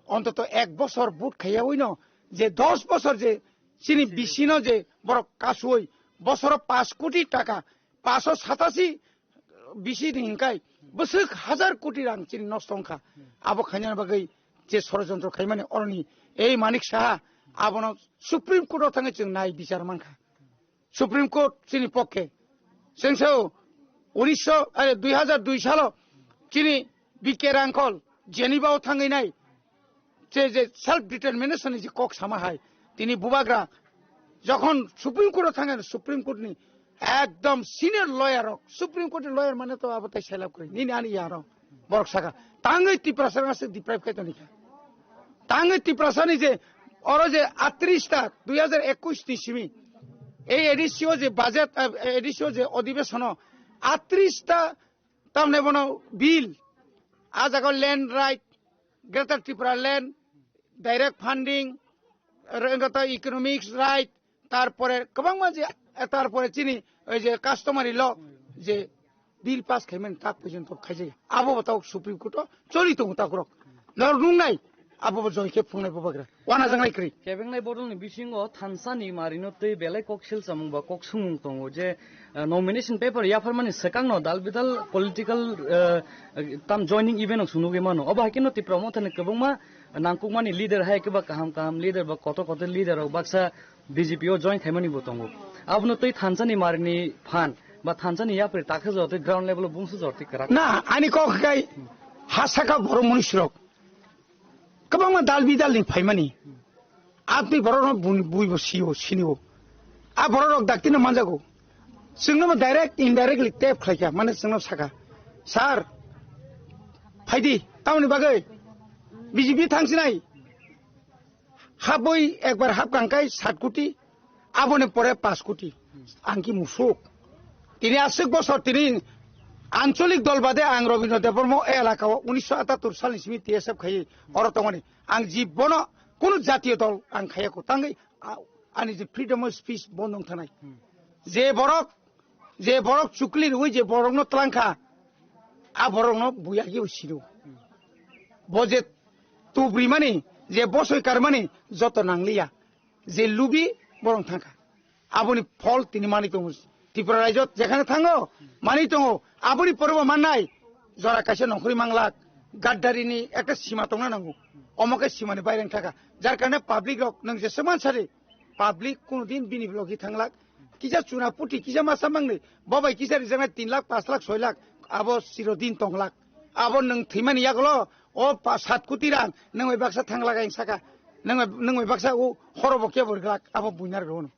ontoto ek bosor vote khaiya wino, je dos bosor je chini bisi no je borok kasui, bosoro pash koti taka, pash o satasi bisi ni hinkai bwswk hazar koti rang chini nosto wngkha. Abo khaina bagwi je sorojontro khaimani oroni ei Manik Saha abono Supreme Court o thangwi chwng nai bichar mankha. Supreme Court chini pokke. Chwng sao unisho, are, dui hazar dui salo chini B K Rangkhol Geneva o thangwi nai je, je self determination ni je kok sama hai, tini bubagra jokhon Supreme Court o thangkha, Supreme Court ni ekdom senior lawyer rok, Supreme Court ni lawyer mane to abo tai selap kwrwi, nini ani ya rok borok saka tangwi Tiprasa rok aswk deprive khai toni kha. Tangwi Tiprasa ni je oro je atris ta dui hazar ekush ni simi ei A D C o je budget, eh, A D C o je odhibesono atris ta tamne bono bill, a jaga land right, Greater Tripura land, direct funding, aro wngkha ta economics right, tarpore kwbangma je, tarpore chini oi je customary law je bill pass khaimani tak porjonto khaijak. Abo bo tabuk Supreme Court o choli tongo takhorok. Norok nuknai, Abo bo join khe phungnai bubagra. Wana jangnai kwrwi. Kebengnai bodolni bisingo thansa ni marino tei belai kok silchamung ba kok sumung tongo je, eh, nomination paper yapharmani swkangno dal bidal political, eh, tam joining event rok swnugwi mano. Obo hai kheno Tipra Mothani kwbangma nangkukmani leader hai khe ba kaham kaham leader ba kotor kotor leader rok baksa B J P o join khaimani bo tongo. Abono tei thansa ni marini phan ba thansa ni yapri takhe jotwi ground level o bungsu jotwi kwrak. Na, ani kok khai ha saka borok munisrok. Kwbangma dal bidal ni phaimani. Atwi borok no bun-, bui bo sio, sinio. A borok rok dakti no manjago. Chwngno mo direct, indirectly tap khlaikha, mane chwngno saka, "Sir, phaidi, tamoni bagwi B J P thangsinai." Habwi ekbar hapkang kai sat koti, aboni pore panch koti. Ang ki musuk. Tini aswk bosor tini ancholik dol bade ang Robindra Debbarma o elaka o unisho atattor salni simi T S F khai oro tongmani. Ang jibono kunu jatiyo dol ang khayako. Tangwi a-, ani je freedom of speech bondo wng thanai. Je borok, je borok chukli rwi je borokno tlangkha, a borokno buya ki sino. Bo je tubrimani, je bosoi karmani joto nangliya. Je lubi borok thangkha. Aboni phol tini manwi tongo. Tripura rajyo jekhane thango, manwi tongo. Aboni pore bo mannai, jora kaisa nongkhorwi manglak, gaddarini ekta sima tongna nango. Omo khe simani baireng thaka. Jar karone public rok nwng jesa mansari, public kunu din bini logi thanglak. Kisa chuna puthi, kisa masa mangni, bo bai kisa rijaknai tin lakh, panch lakh, soi lakh, abo chirodin tonglak. Abo nwng thwimani yagulo, o pa-, sat koti rang, nwng bai baksa thanglak ang saka. Nwng bai, nwng bai baksa o horo bo kebo rwglak, abo buinar rw.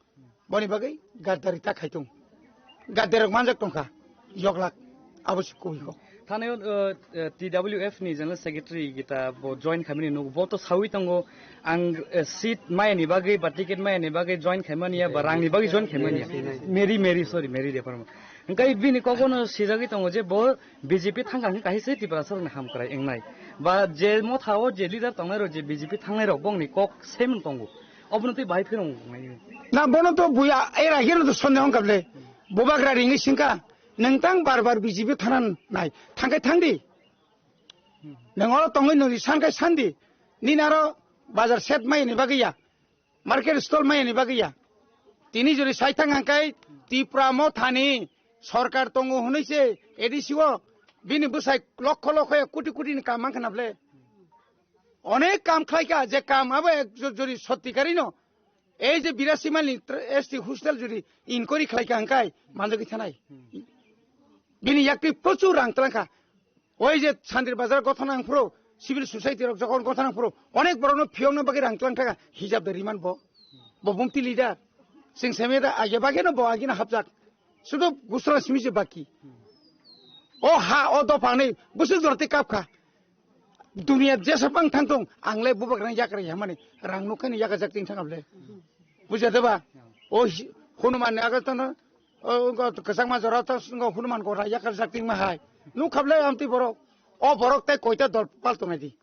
Boni bagwi gaddari ta khai tong. Gaddarok manjak tongkha, yoglak, abo se kubui kok. Thani, uh, uh, T W F ni General Secretary gita bo join khaimani nuk, bo to sawi tongo, ang, uh, seat maya ni bagwi ba ticket maya ni bagwi join khaimani ya, ba rang ni bagwi join khaimani ya. Mary, Mary, sorry, Mary Debbarma. Hingkai bini kogono sijagwi tongo je bo B J P thangkha hingkha hai se Tiprasa rokni hamkrai wngnai. Ba je motha o je leader tongnai rok je B J P thangnai rok bongni kok semung tongo. Obono tei bahai phirong nai. Na, bono to buya, era hero to sonde hong kable. Bubagra ringi singka, nengtang bar bar B J P thanan nai. Thangkai thangdi. Neng oro tongoi nori sankai sandi. Ni naro bazar set mai ni bagwi ya. Market stall mai ni bagwi ya. Tini jori sai thang hangkai Tipra Mothani sorkar tongo hwnwi se A D C o bini bwsai lokho lokho ya, koti koti ni kam mankha na ble. Onek kam khlaika, je kam abo ek jo-, jori sotti kari no. Ei je birasi mani tr-, S T hostel jodi inquiry khlai ka hwnkhai manjagwi thanai. Bini yakti prochur rang tlangkha. Oi je Sandir Bazar gothon ang phuru, civil society rok jokhon gothon ang phuru, onek borokno phiyokna bagwi rang tlang thaka hijab da riman bo. Bo bumti leader. Sing semeda age bageno bo agino hapjak. Sudu gusra simi je baki. O ha, o dopha ni bwswk jorti kapkha. Dunia jesa bang thang tong, ang le bubagrang yakra ya mani, rang nukha ni yakajak ting thang able. Bujha de ba? O hi-, Hanuman ni aga tano, o, o, kwchangma jora ta, o Hanuman gora yakajak ting ma hai. Nukha ble amtwi borok. O borok tai koita dol pal tongnai di.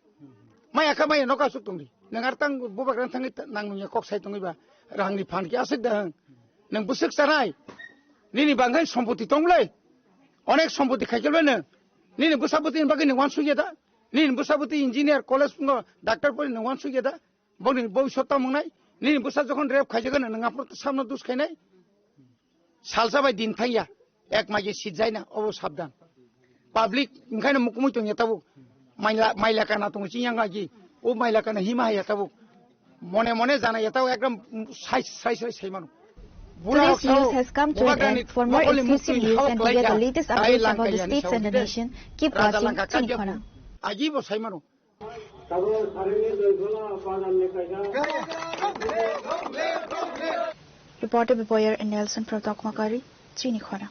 Maya kha maya noka suk tong di. Nang ar tang bubagrang thangwi ta-, nang nungya kok sai tongwi ba. Rang ni phan ki aswk da hang. Nang bwswk chanai. Nini bangkhai sompoti tong ble. Onek sompoti khai kel ble nang. Nini bwsa bwtwi ni bagwi nang wansuk ya da. Nini bwsa bwtwi engineer, college phungo doctor pori nang wansuk ya da. Boni boi sota mungnai. Nini bwsa jokhon rep khaijagano nang aphuru samno dus khainai. Salsa bai din thangya. Ek maje sijai na, obo sabdan. Public, wngkhaino mukumui tongya tabuk. Maila, maila kana tongo chini yang agi. O maila kana hima haya tabuk. Mone mone jana ya tabuk ekdom sai, sai, sai, sai mano. Bura Today's hok news sao, has come to an bubagrani end. For more mokolni exclusive muktwi news hawk and to get the laika. Latest Tai updates about langka the yani states and the saudi de. Nation, keep Raja watching langka Chini kajya Khona. Agi bo sai mano. Reported by Boyer and Nelson from Tokmakari, Chini Khona.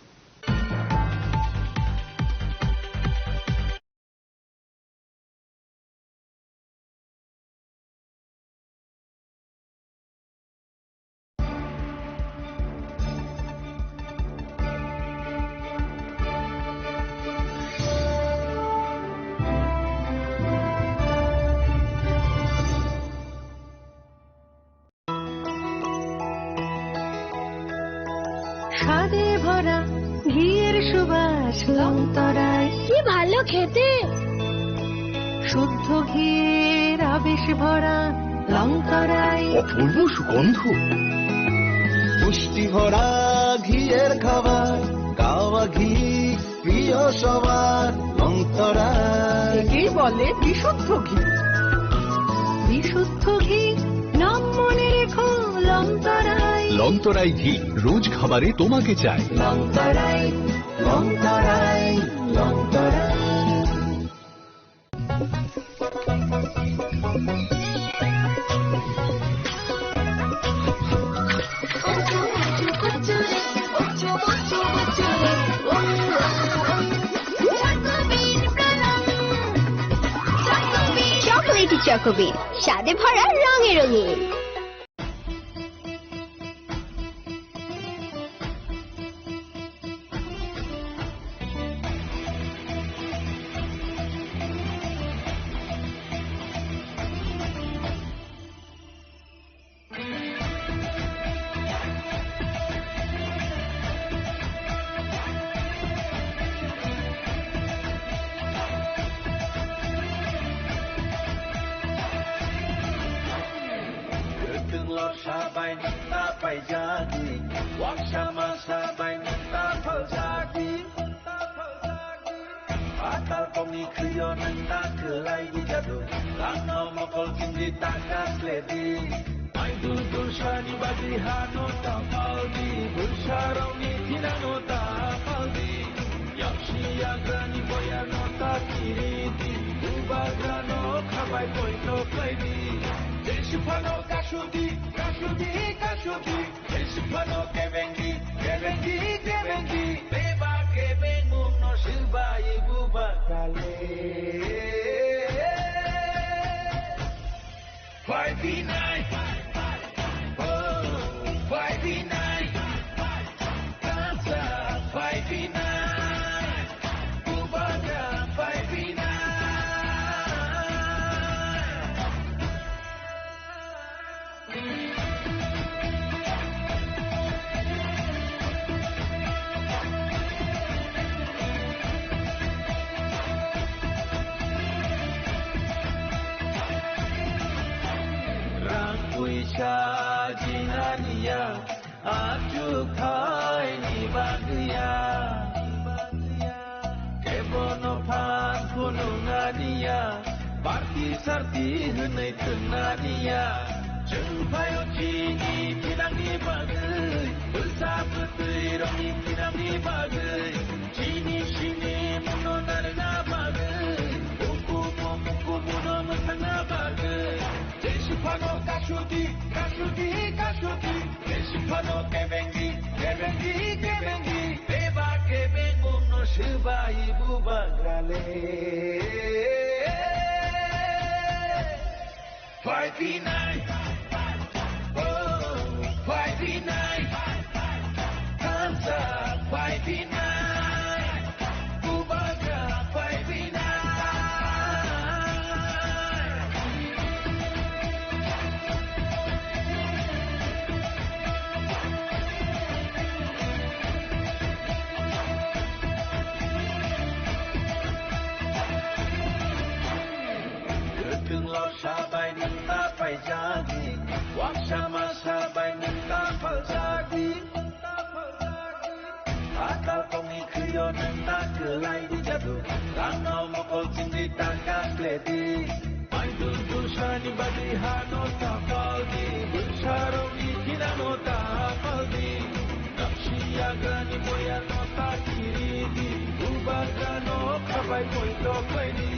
স্বাদে ভরা ঘিয়ের সুবাস লংতরায়। কি ভালো খেতে। শুদ্ধ ঘিয়ের আবেশ ভরা লংতরাই। অপূর্ব সুগন্ধ। পুষ্টি ভরা ঘিয়ের খাবার, গাওয়া ঘি প্রিয় সবার, লংতরাই। একেই বলে বিশুদ্ধ ঘি। বিশুদ্ধ ঘি, নাম মনে রেখো, লংতরাই। লংতরাই ঘি, রোজ খাবারে তোমাকে চাই। লংতরাই, লংতরাই, লংতরাই। চকোলেটি চকোবিন, স্বাদে ভরা, রঙে রঙিন। Kwthwng lorsa bai nwng ta paijadi, waksa masa bai nwng ta phaljadi. Atal kokni khwio nwng ta kwlai di jadu, langno mokol chingdi ta kasledi. Maidul tulsani bagwi hano ta paldi, bulsarokni thinano ta paldi. Yaksi yagrani boyarno ta kiridi, bubagrano khabai poito khlaidi. Jesiphano kasudi, kasudi, kasudi. Jesiphano kebengi, kebengi, kebengi. Beba kebengmungno swbai bubagrale. Five B nine. Oh, five B nine. Kansa five B nine. Bubagra five B nine. Rang puisa jinaniya, achukhaini bagwiya. Kebono phan phunuknaniya, party sarti hwnwi thwngnaniya. Chwng phaio chini thinangni bagwi, bwsa bwtwirokni thinangni bagwi, chini sini muno narwkna bagwi, bukumu mukumu no mwthangna bagwi. Jesiphano kasudi, kasudi, kasudi. Jesiphano kebengi, kebengi, kebengi. Beba kebengmungno swbai bubagrale. Five B nine. Oh, five B nine. Thumbs up, five B nine. Bubagra five B nine. Kwthwng lorsa bai nwng ta paijadi, waksa masa bai nwng ta phaljadi. Atal kokni khwio nwng ta kwlai di jadu, rangno mokol chingdi ta kasledi. Maidul dusani bagwi hano ta paldi, bwsarokni thinano ta paldi. Yaksi yagrani boyarno ta kiridi, bubagrano khabai poito khlaidi.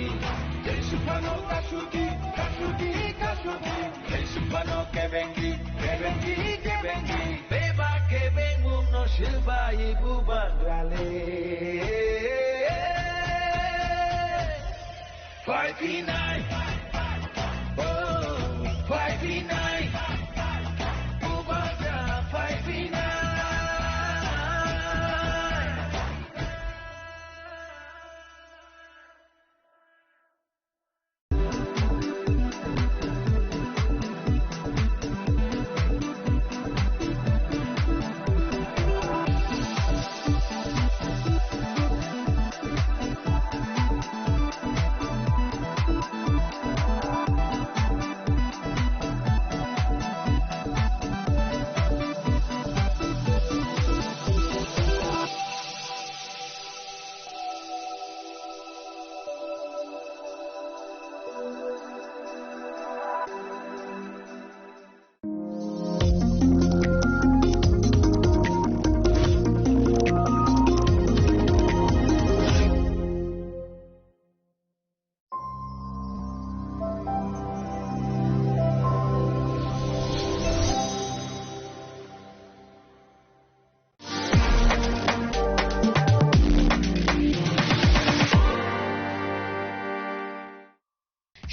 Jesiphano kasudi, kasudi, kasudi. Jesiphano kebengi, kebengi, kebengi. Beba kebengmungno swbai bubagrale. Five B nine. Oh, five B nine. Bubagra five B nine.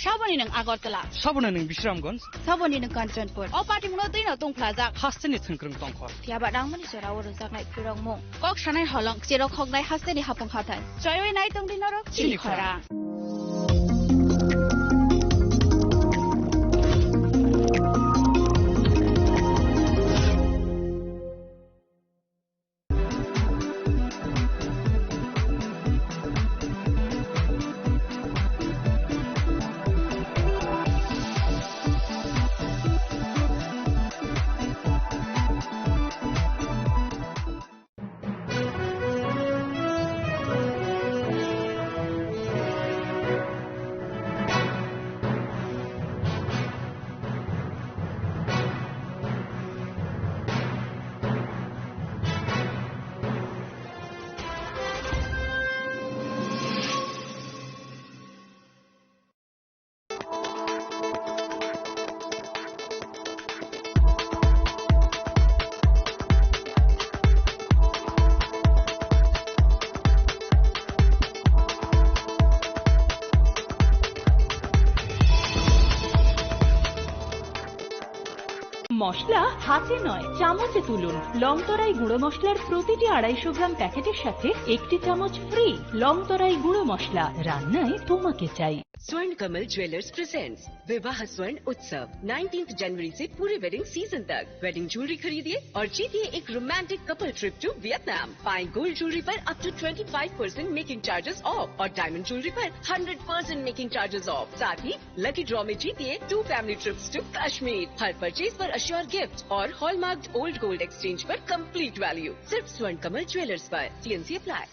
Saboni nwng Agartala. Saboni nwng Bisramganj. Saboni nwng Kanchanpur. O patimungno twino tungphlajak. Hasteni thwngkwrwng tongkho. Phiya ba nangmani jorao rwjaknai phirokmung. Kok sanai holong, cherok hoknai hasteni hapung hathai. Choiwi nai tongdi norok chini khorang. মশলা হাতে নয়, চামচে তুলুন। লংতরাই গুঁড়ো মশলার প্রতিটি আড়াইশো গ্রাম প্যাকেটের সাথে একটি চামচ ফ্রি। লংতরাই গুঁড়ো মশলা, রান্নায় তোমাকে চাই। स्वर्ण कमल ज्वेलर्स प्रेजेंट्स विवाह स्वर्ण उत्सव, नाइनटीन्थ जनवरी से पूरे वेडिंग सीजन तक। वेडिंग ज्वेलरी खरीदिए और जीतिए एक romantic couple trip to Vietnam. पाएं गोल्ड ज्वेलरी पर up to twenty five percent making charges off और डायमंड ज्वेलरी पर hundred percent making charges off. साथ ही लकी ड्रॉ में जीतिए two family trips to Kashmir. हर परचेज पर अश्योर गिफ्ट और हॉलमार्क्ड ओल्ड गोल्ड एक्सचेंज पर कंप्लीट वैल्यू। सिर्फ स्वर्ण कमल ज्वेलर्स पर। TNC apply.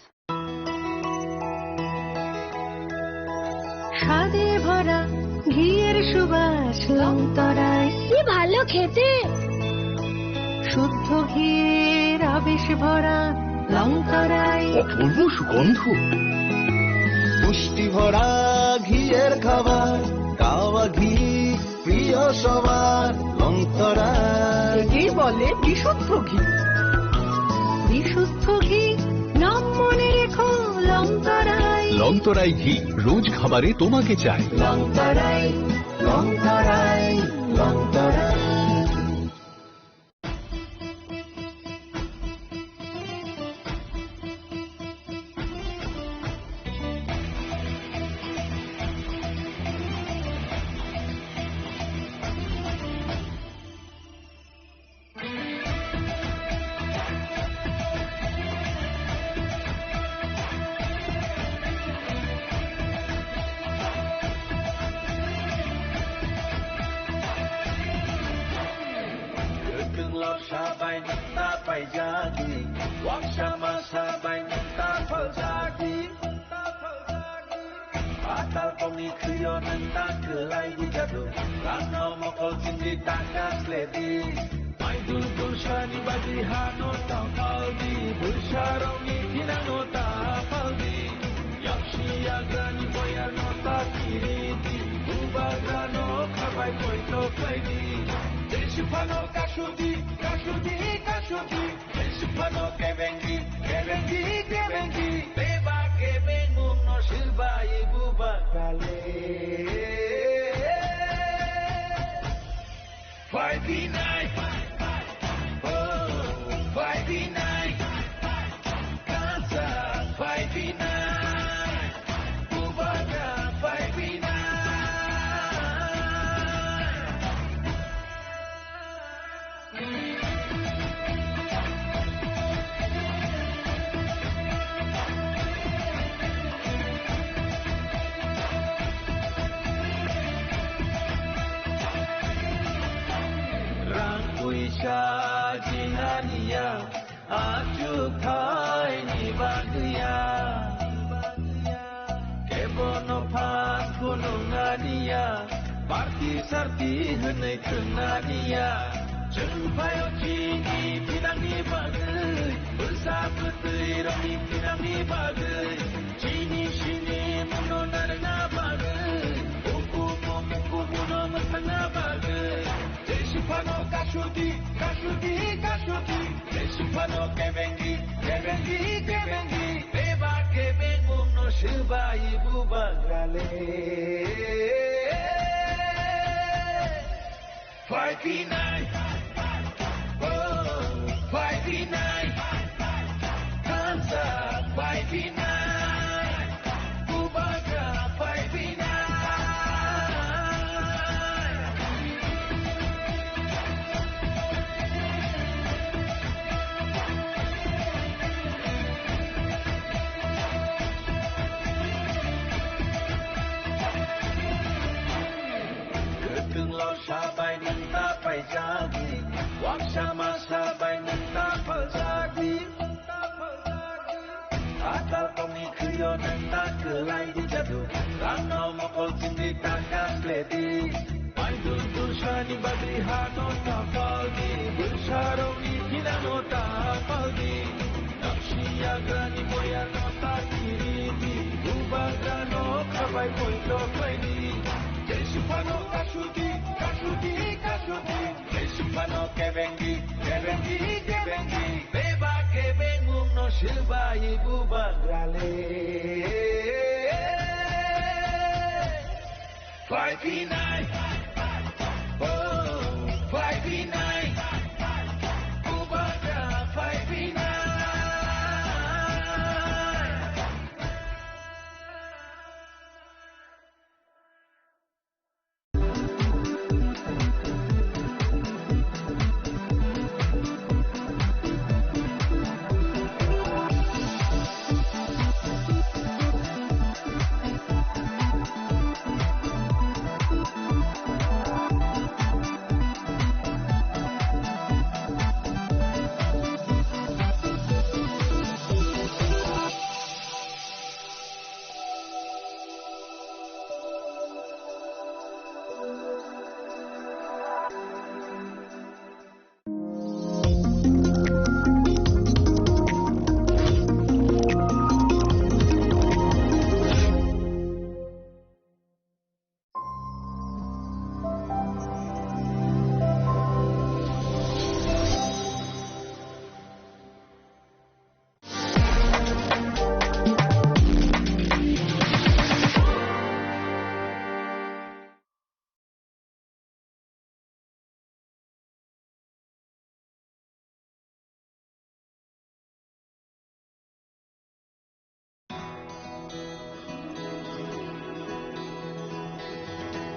স্বাদে ভরা ঘিয়ের সুবাস লংতরাই। কি ভালো খেতে! শুদ্ধ ঘিয়ের আবেশ ভরা লংতরাই। অপূর্ব সুগন্ধ। পুষ্টি ভরা ঘিয়ের খাবার, কাওয়া ঘি প্রিয় সবার লংতরাই। একেই বলে বিশুদ্ধ ঘি। বিশুদ্ধ ঘি, নাম মনে রেখো লংতরাই। লংতরাই ঘি, রোজ খাবারে তোমাকে চাই। লংতরাই, লংতরাই, লংতরাই। Kwthwng lorsa bai nwng ta paijadi, waksa masa bai nwng ta phaljadi. Patal kokni khwio nwng ta kwlai bujadu, rangno mokol chindi ta kasledi. Maidul tulsani badi hano ta paldi, bwsarokni thinangno ta paldi. Yaksi yagrani boyarno ta kiridi, bubagrano khabai poito khlaidi. Jesiphano kasudi, kasudi, kasudi. Jesiphano kebengi, kebengi, kebengi. Beba kebengmungno silbai bubagrale. Phaibinai, oh, phaibinai, kasa phaibinai, bubagra phaibinai. Rang puisa jinganiya, achuk thaini bagwiya. Kebono phan khulumnani Sarti hwnwi thwngna niya, chwng phaio chini thinangni bagwi, bwsa bwtwi rokni thinangni bagwi, chini sini mungno narwkna bagwi, bukumu mukumu no mwthangna bagwi, jesi phano kasuti, kasuti, kasuti. Jesi phano kebengi, kebengi, kebengi, beba kebengmung no swbai bubagrale. Fight tonight, oh, fight tonight, hands up, fight tonight. Bubagra phaiphina. Kwthwnglo sabai nwng ta paijagwi, waksa ma sabai nwng ta paljagwi. Atal tongni khwio nwng ta kwlai di jadu. Rangno mokol chingwi ta kasledi. Maidul dusani bagwi hano ta paldi. Bwsarokni thinano ta paldi. Namsi yagrani moyano ta kiridi. Bubagrano khabai poito khlaidi. Jesi phano kasudi, kasudi, kasudi. Jesi phano kebengi, kebengi, kebengi. Beba kebengmung no swbai bubagrale. Phaiphina. Oh, phaiphina. Bubagra phaiphina.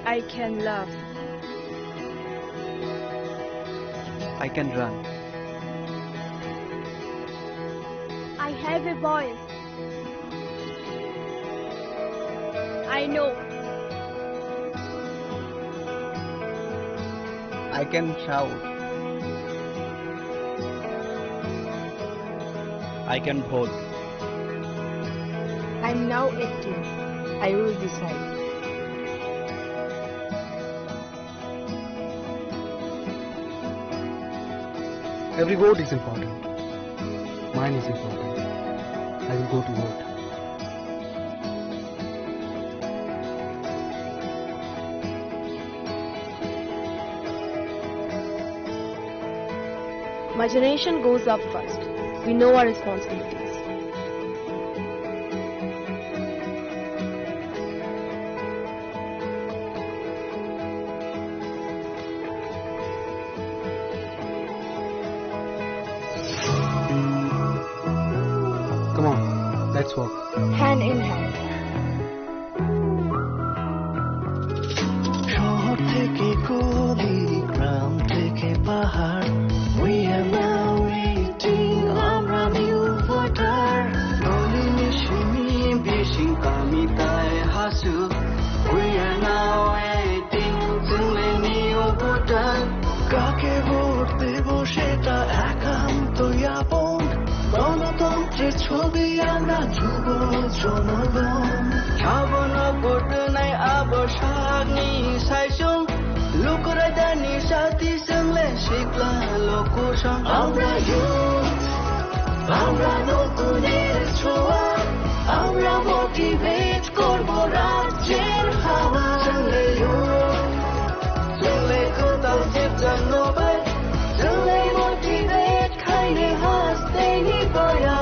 I can laugh. I can run. I have a voice. I know. I can shout. I can vote. I'm now eighteen. I will decide. Every vote is important. Mine is important. I will go to vote. My generation goes up first. We know our responsibilities. Come on, let's walk. Hand in hand. শহর থেকে গলি, গ্রাম থেকে পাহাড়, we are now eighteen, আমরা new voter। গলি মিশিমি বিশিং কামিতায় Hasu, we are now eighteen, তুমি new voter। কাকে ভোট দেব সেটা একান্ত আপন, গণতন্ত্রের ছবি আমরা যুব জনগণ। Sabono bortwnai abo sakni saisung, আমরা ইউথ, আমরা নতুনের ছোঁয়া, আমরা মোটিভেট করব রাজ্যের হাওয়া। চলে ইউথ, চলে কোথাও শিবচন্দ্র ভাই, চলে মোটিভেট খাইলে হাসতে নিবয়া।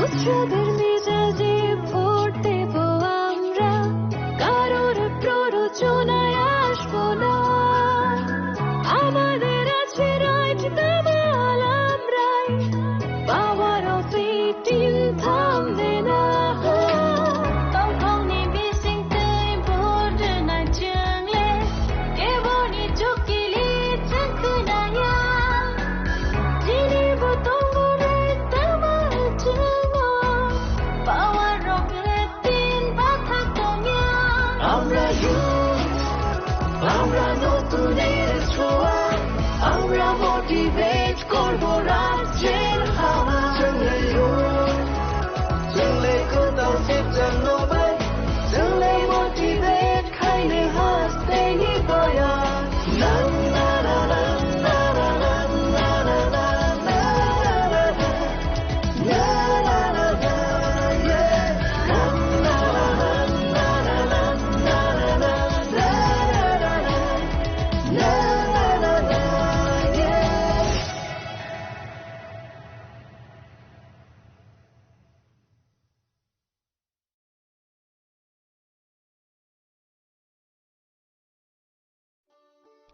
উৎসবের মেজাজে ভোট দেব আমরা, কারোর প্ররোচনায় আসবো না। আমাদের আছে রাইট, দামাল আমরাই, পাওয়ার অফ এইটিন থামবে না। Tongthokni bisingtwi border naichwngle, keboni chukili chwng khnaya. Chini bo tongo right, tamo chwngo, power rok eighteen bathak tongya. আমরা ইউথ, আমরা নতুনের ছোঁয়া, আমরা মোটিভেট করব রাজ্যের হাওয়া। চলে ইউথ, চলে কোথাও শিবচন্দ্র ভাই, চলে মোটিভেট খাইলে হাসতে নিবয়া।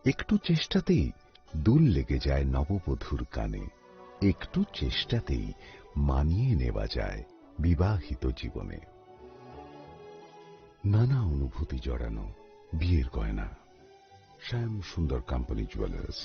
একটু চেষ্টাতেই দুল লেগে যায় নববধূর কানে, একটু চেষ্টাতেই মানিয়ে নেওয়া যায় বিবাহিত জীবনে। নানা অনুভূতি জড়ানো বিয়ের গয়না। শ্যাম সুন্দর কোম্পানি জুয়েলার্স।